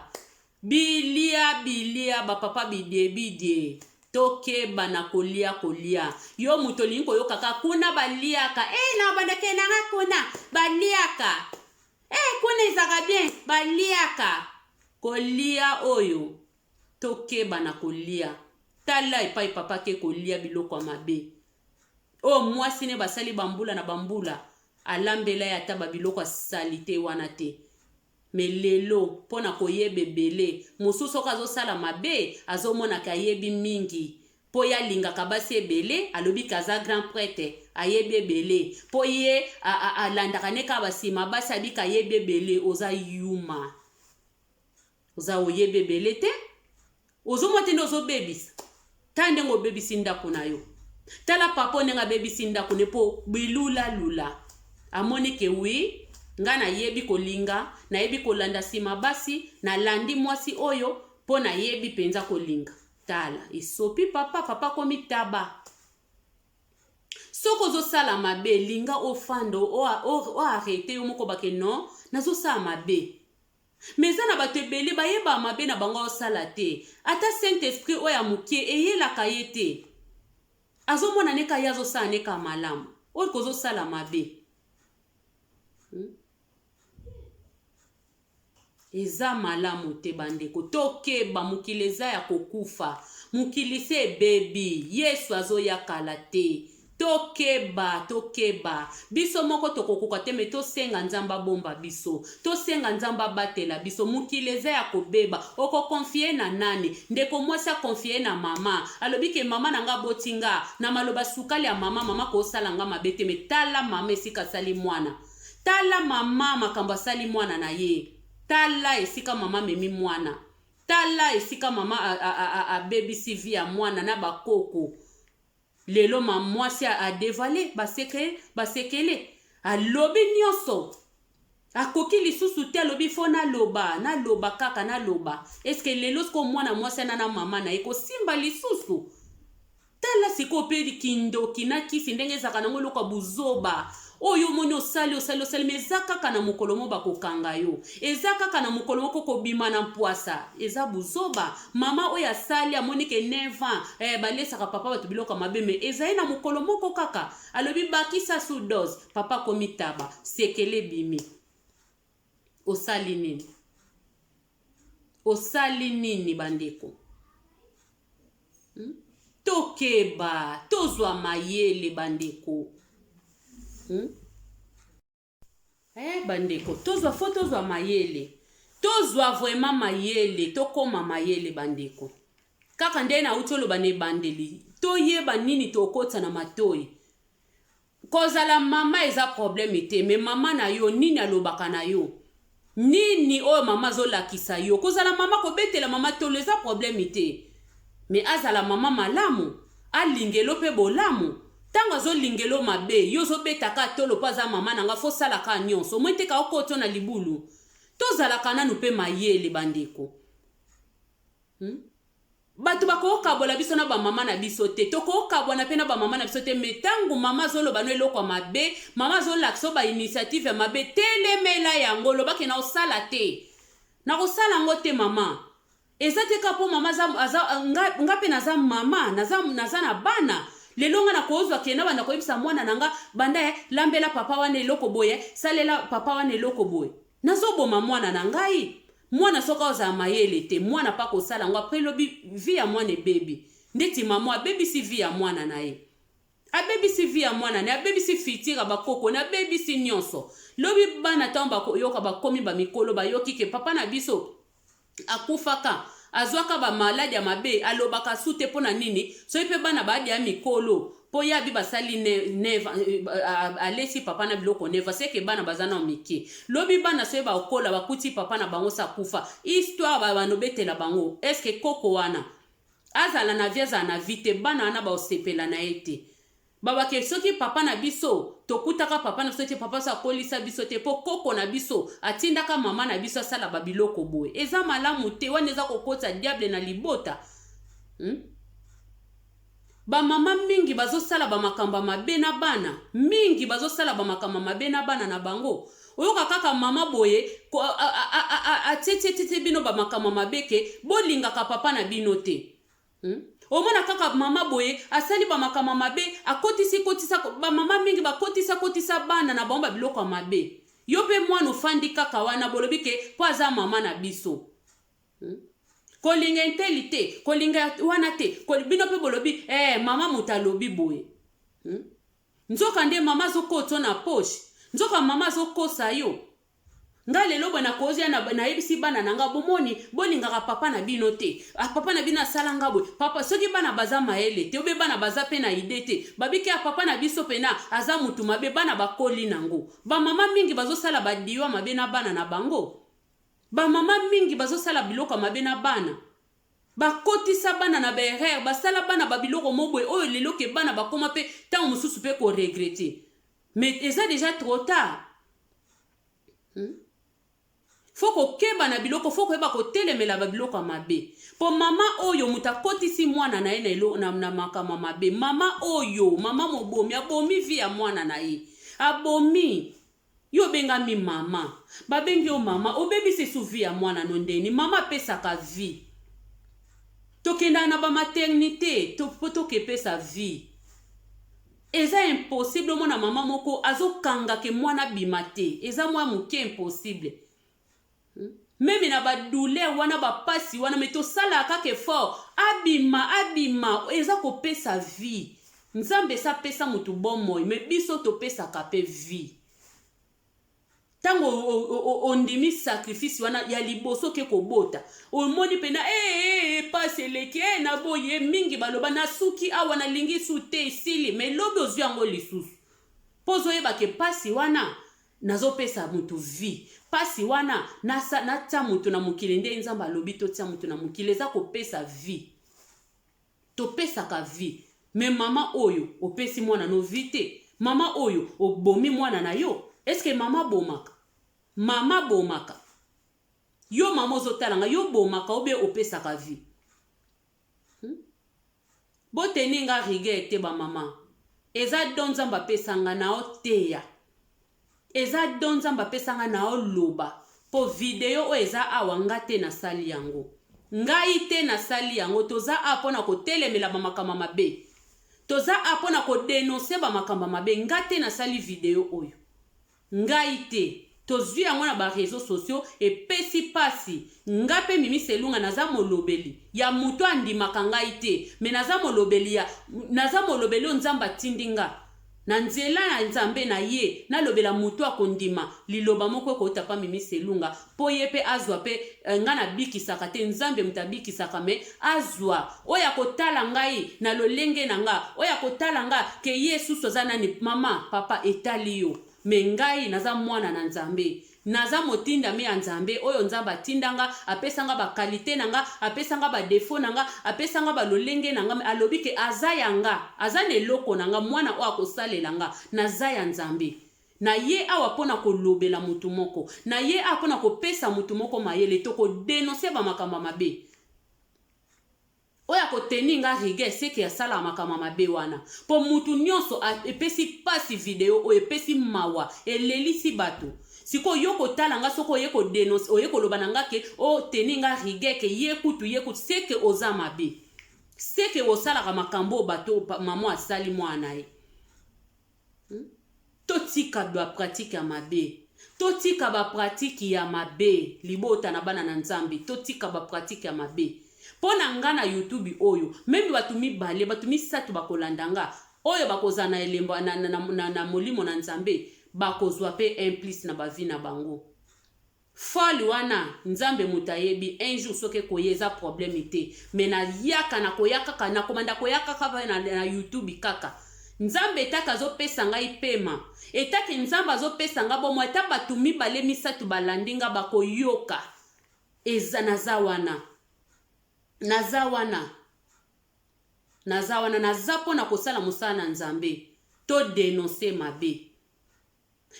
bilia bilia, bapapa bidie bidie. Tokeba na kolia kolia. Yo moto olingi koyoka kaka kuna baliaka, e na bandeke nanga kuna baliaka, e kuna ezalaka bien baliaka. Kolia oyo, tokeba na kolia. Tala epai papa ke kolia biloko ya mabe oyo mwasi ne basali bambula na bambula alambela ye ata babiloko ya salite wana te. Me lelo mpo na koyeba ebele mosusu, soki azosala mabe azomonaka ayebi mingi. Mpo ye alingaka basi ebele, alobi ke aza grand prêtre, ayebi ebele. Mpo ye alandaka ne kaka basima basi, abika ayebi ebele. Oza yuma, oza oyebi ebele te. Ozomona te nde ozobebisa. Tala ndenge obebisi ndako na yo. Tala papa ndenge abebisi ndako ne mpo bilulalula. Amoni ke oui, nga nayebi kolinga, nayebi kolanda nsima basi, nalandi mwasi oyo mpo nayebi mpenza kolinga. Tala, esopi papa, papa akomi taba. Soki ozosala mabe, linga ofanda, oarrêter yo moko bake non, nazosala mabe. Mais eza na bato ebele bayeba mabe na bango osala te. Ata Saint Esprit oyo ya moke eyelaka ye te. Azomona neka ye azosala neka malamu. Oyo kozosala mabe. Eza malamu te bandeko, tokeba, mokili eza ya kokufa. Mokili se ebebi, Yesu azoya kala te. Tokeba, tokeba. Biso moko tokokoka te, mais tosenga Nzambe abomba biso. Tosenga Nzambe abatela biso. Mokili eza ya kobeba. Okoconfier na nani? Ndeko mwasi aconfier na mama. Alobi ke mama na nga aboti nga. Na maloba sukali ya mama, mama kosala nga mabe te. Mais tala mama esika asali mwana. Tala mama makambo asali mwana na ye. Tala esika mama amemi mwana. Tala esika mama abebisi vie ya mwana na bakoko. Lelo ma mwasi adévoiler basecrets, basekele. Alobi nyonso. Akoki lisusu te, alobi fo naloba, naloba kaka naloba. Eske lelo sikoyo mwana mwasi ana na mama na ye kosimba lisusu? Tala sikoyo mpe kindoki na kisi ndenge ezalaka nango eloko ya buzoba. Oyo omoni osali, osali, osali, mais eza kaka na mokolo moko bakokanga yo. Eza kaka na mokolo moko kobima na mpwasa. Eza buzoba. Mama oyo asali amoni ke 9 ans balesaka papa bato biloko ya mabe, mais ezali na mokolo moko kaka. Alobi bakisa sous dose, papa akomi taba, sekele ebimi. Osali nini? Osali nini bandeko? Tokeba, tozwa mayele bandeko. Bandeko, tozwa fo tozwa mayele. Tozwa vraiment mayele, tokóma mayele bandeko. Kaka nde nauti oloba na ebandeli, toyeba nini tokotisa na matoi. Kozala mama eza problème te, mais mama na yo nini alobaka na yo? Nini oyo mama azolakisa yo? Kozala mama, kobetela mama tolo eza problème te. Mais azala mama malamu, alingelo mpe bolamu. Ntango azolingelo mabe, yo ozobetaka tolo mpo aza mama na nga, fo osalaka nyonso. Omoi te ka okoti na libulu. Tozalaka nanu mpe mayele bandeko. Bato bakokabola biso na bamama na biso te, tokokabwana mpe na bamama na biso te. Mais ntango mama azoloba no eloko ya mabe, mama azolakisa o bainitiative ya mabe, telemela yango, olobaki na osala te, nakosala yango te mama. Eza te kaka mpo mama aza, aza, nga, nga mpe naza mama, naza, naza na bana. Lelo nga nakozwa ke na banda koyebisa mwana na nga banda lambela papa wana eloko boye, salela papa wana eloko boye. Nazoboma mwana na ngai. Mwana soki ozala mayele te, mwana mpa kosala yango. Après lobi vie ya mwana ebebi. Ndeti mama abebisi vie ya mwana na ye, abebisi vie ya mwana na ye, abebisi futur ya bakoko na, abebisi nyonso. Lobi bana ntango bakoyoka, bakomi bamikolo, bayoki ke papa na biso akufaka, azwaka bamaladi ya mabe, alobaka su te. Mpo na nini? Soki mpe bana badia mikolo, mpo ye abi basali neva, alesi papa na biloko neva, seke bana baza na mike. Lobi bana soki bakola, bakuti papa na bango sakufa, histoire banobetela bango, eske koko wana azala na vie, azala na vie te? Bana wana baosepela na ye te. Babake soki papa na biso, tokutaka papa na biso te, papa so akolisa biso te, mpo koko na biso atindaka mama na biso asala babiloko boye. Eza malamu te, wana eza kokotisa diable na libota, Bamama mingi bazosala bamakambo ya mabe na bana, mingi bazosala bamakambo ya mabe na bana na bango. Oyoka kaka mama boye atietietietie bino bamakambo ya mabe ke bolingaka papa na bino te, Omona kaka mama boye asali bamakambo ya mabe, akotisi kotisa. Bamama mingi bakotisa kotisa bana na bango babiloko ya mabe. Yo mpe mwana ofandi kaka wana, bolobi ke mpo aza mama na biso, Kolinga enteli te, kolinga wana te. Bino mpe bolobi mama moto alobi boye, Nzoka nde mama azokotisa na poche, nzoka mama azokosa yo. Nga lelo boye nakozia na, nayebisi bana na nga, bomoni, bolingaka papa na bino te. Ah, papa na bino asala nga boye. Papa, soki bana baza mayele te, obe bana baza pe na idee te, babiki ya papa na biso pena aza mutu mabe, bana bakoli nango. Ba mama mingi bazosala ba diwa mabe na bana na bango. Ba mama mingi bazosala biloko mabe na bana. Bakotisa bana na ba erreur, basala bana ba biloko mo boye oyo lelo ke bana bakoma pe tango mosusu pe ko regretter. Mais eza dejà trop tard. Faut kokeba na biloko, faut koyeba kotelemela ba biloko ya mabe. Po mama oyo moto akotisi mwana na ye na, elo, na, na makambo ya mabe. Mama oyo, mama mobomi, abomi vie ya mwana na ye. Abomi. Yo obengami mama. Babengi yo mama, obebisi su vie ya mwana no ndeni. Mama apesaka vie. Tokendaka na ba maternité to, po tokepesa vie. Eza impossible omona mama moko azokanga ke mwana abima te. Eza mwa moke impossible. Meme na ba douleur wana, ba pasi wana, mais tosalaka kaka effort abima, abima, eza kopesa vie. Nzambe esi apesa mutu bomoi, mais biso topesaka pe vie. Tango ondimi sacrifice wana ya liboso oke kobota, omoni pena eh, eh, pasi eleki, eh, naboyi, eh, mingi baloba nasuki awa, nalingi su te, esili, mais lobi ozwi yango lisusu. Po ozoyeba ke pasi wana nazopesa mutu vie, pasi wana natia mutu na mokili nde Nzambe alobi totia mutu na mokili, eza kopesa vie. Topesaka vie, mais mama oyo opesi mwana no vie te, mama oyo obomi mwana na yo, est ce que mama abomaka? Mama abomaka? Yo mama ozotala nga, yo obomaka ou bien opesaka vie? Bo tenir nga rigueur te ba mama, eza don Nzambe apesa nga nao teya. Eza don Nzambe apesa nga nao loba po video oyo eza awa nga te nasali yango. Ngai te nasali yango, toza awa pona kotelemela ba makambo ya mabe. Toza awa pona ko denoncer ba makambo ya mabe, nga te nasali video oyo. Ngai te. Tozui yango na ba reseaux sociaux, epesi pasi. Nga pe Mimi Selunga naza molobeli ya mutu andimaka ngai te, mais naza molobeli ya, naza molobeli oyo Nzambe atindi nga. Na nzela ya Nzambe na ye nalobela mutu akondima liloba moko ekowuta pa Mimi Selunga po ye pe azua pe nga nabikisaka te Nzambe mutu abikisaka mais azua oyo akotala ngai na lolenge na nga oyo akotala nga ke ye susu aza nani maman papa etali yo mais ngai naza mwana na Nzambe Naza motindami ya Nzambe, oyo Nzambe atinda nga, apesa nga ba qualites na nga, apesa nga ba defauts na nga, apesa nga ba lolenge na nga, mais alobi ke aza ya nga, aza na eloko na nga, mwana oyo akosalela nga, naza ya Nzambe. Naye awa pona kolobela mutu moko, naye awa pona kopesa mutu moko mayele, toko denoncer ba makambo ya mabe. Oyo ako tenir nga rigueur ce que asalaka makambo ya mabe wana po mutu nionso epesi pasi video oyo epesi mawa elelisi batu sikoyo yo kotala nga soki oye ko denonce oye koloba na nga ke o tenir nga rigueur ke ye kutu ye kutu ce que oza mabe ce que osalaka makambo oyo bato maman asali mwana na ye. Totika ba pratique ya mabe. Totika ba pratique ya mabe libota na bana na nzambe totika ba pratique ya mabe pona nga na youtube oyo meme batu mibale batu misatu bakolanda nga oyo bakozala na elembo na, na, na, na, na molimo na nzambe bakozua pe un plus na ba vie na bango. Fally wana nzambe mutu ayebi un jour soki ekoya eza problème te mais na yaka na koya kaka na kobanda koya kaka na, na youtube kaka nzambe etake azopesa ngai pema etake nzambe azopesa ngai bomoi ata bato mibale misato balandi nga bakoyoka eza naza wana naza wana naza wana naza mpo na kosala mosala na nzambe to denonce mabe.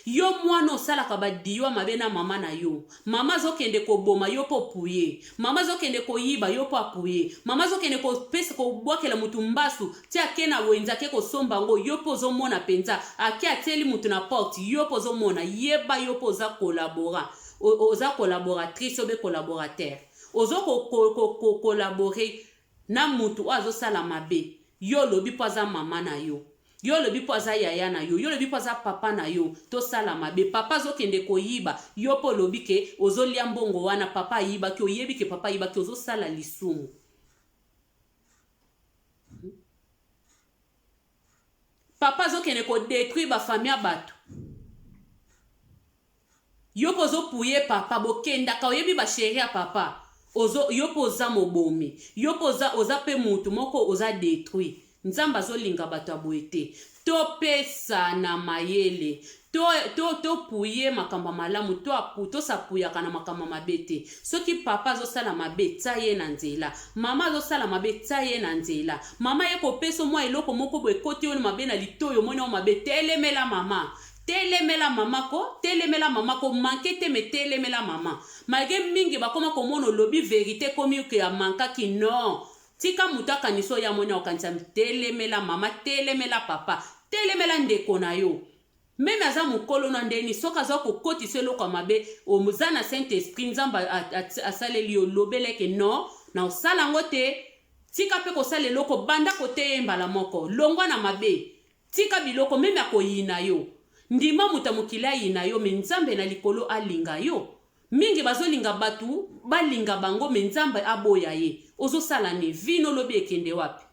Yo muana osalaka ba diwa mabe na mama na yo mama azo kende koboma yo po opuye mama azo kende koyiba yo po apuye mama azo kende kopesa kobwakela mutu mbasu ti ake na wenze ake kosomba yango yo pe ozo mona penza ake atieli mutu na porte yo pe ozo mona yeba yo pe oza collabora oza collaboratrice obe collaborateur ozo ko ko ko collaborer na mutu oyo azo sala mabe yo olobi po aza mama na yo Yo olobi po aza yaya na yo, yo olobi po aza papa na yo, tosala mabe, papa azokende koyiba, yo pe olobi ke ozolia mbongo wana papa ayibaki, oyebi ke papa ayibaki, ozosala lisumu. Papa azokende ko detruire ba famille ya batu. Yo pe ozo puye papa bokendaka oyebi ba cherie ya papa ozo yo pe oza mobomi yo pe oza oza pe mutu moko oza detruit nzambe azolinga bato ya boye te topesana mayele to to to puye makambo ya malamu to apu tosapuyaka na makambo ya mabe te soki papa azosala mabe tia ye na nzela mama azosala mabe tia ye na nzela mama ye kopesa mwa eloko moko boye ekoti yo mabe na litoyi omoni yango mabe telemela mama Telemela mama ko, telemela mama ko manque te mais telemela mama. Malgre mingi bakoma komona olobi verite ekomi que a mankaki non. Tika mutu akanisa oyo ye amoni akokanisa telemela mama, telemela papa, telemela ndeko na yo. Meme aza mukolo na ndeni soki aza kokotisa eloko ya mabe oza na saint esprit nzambe asaleli yo lobela ye que non na osala yango te. Tika pe kosala eloko banda koteya ye mbala moko. Longwa na mabe. Tika biloko meme akoyina yo. Ndima moto ya mokili ayina yo mais nzambe na likolo alinga yo. Mingi bazolinga batu balinga bango mais nzambe aboya ye. Ozosala nini? Vie no lobi ekende wapi?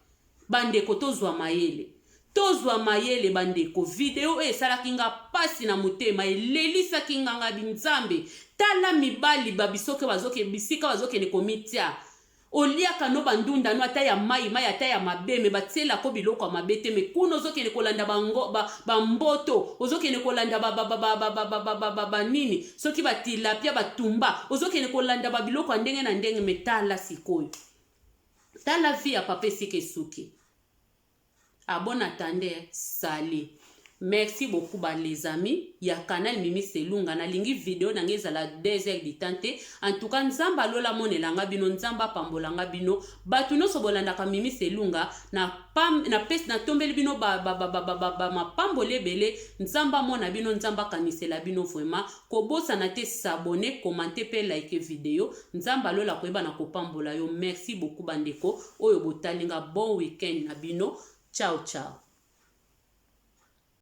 Ba ndeko tozua mayele. Tozua mayele ba ndeko. Video oyo esalaki nga pasi na motema elelisaki nga ngabi nzambe tala mibali ba bisoke bazoke bisika bazokende komitia. Oliaka no ba ndunda no ata ya mayi mayi ata ya mabe mais batielako biloko ya mabe te mais kuna ozokende kolanda ba ngo ba ba mboto ozokende kolanda ba ba ba ba ba ba ba ba ba ba nini soki ba tilapia ba tumba ozokende kolanda ba biloko ya ndenge na ndenge mais tala sikoyo tala vie ya papa esika esuki. A bon attendeur salut. Merci beaucoup ba les amis ya canal Mimi Selunga nalingi video na nga ezala 2 heures du temps te en tout cas Nzambe alola amonela nga bino Nzambe apambola nga bino bato nyonso bolandaka Mimi Selunga na pam na pesi na tombeli bino ba ba ba ba ba, ba, ba mapamboli ebele Nzambe amona bino Nzambe akanisela bino vraiment kobosana te s'abonner commenter pe like video Nzambe alola koyeba na kopambola yo merci beaucoup bandeko oyo botali nga bon week-end na bino ciao ciao.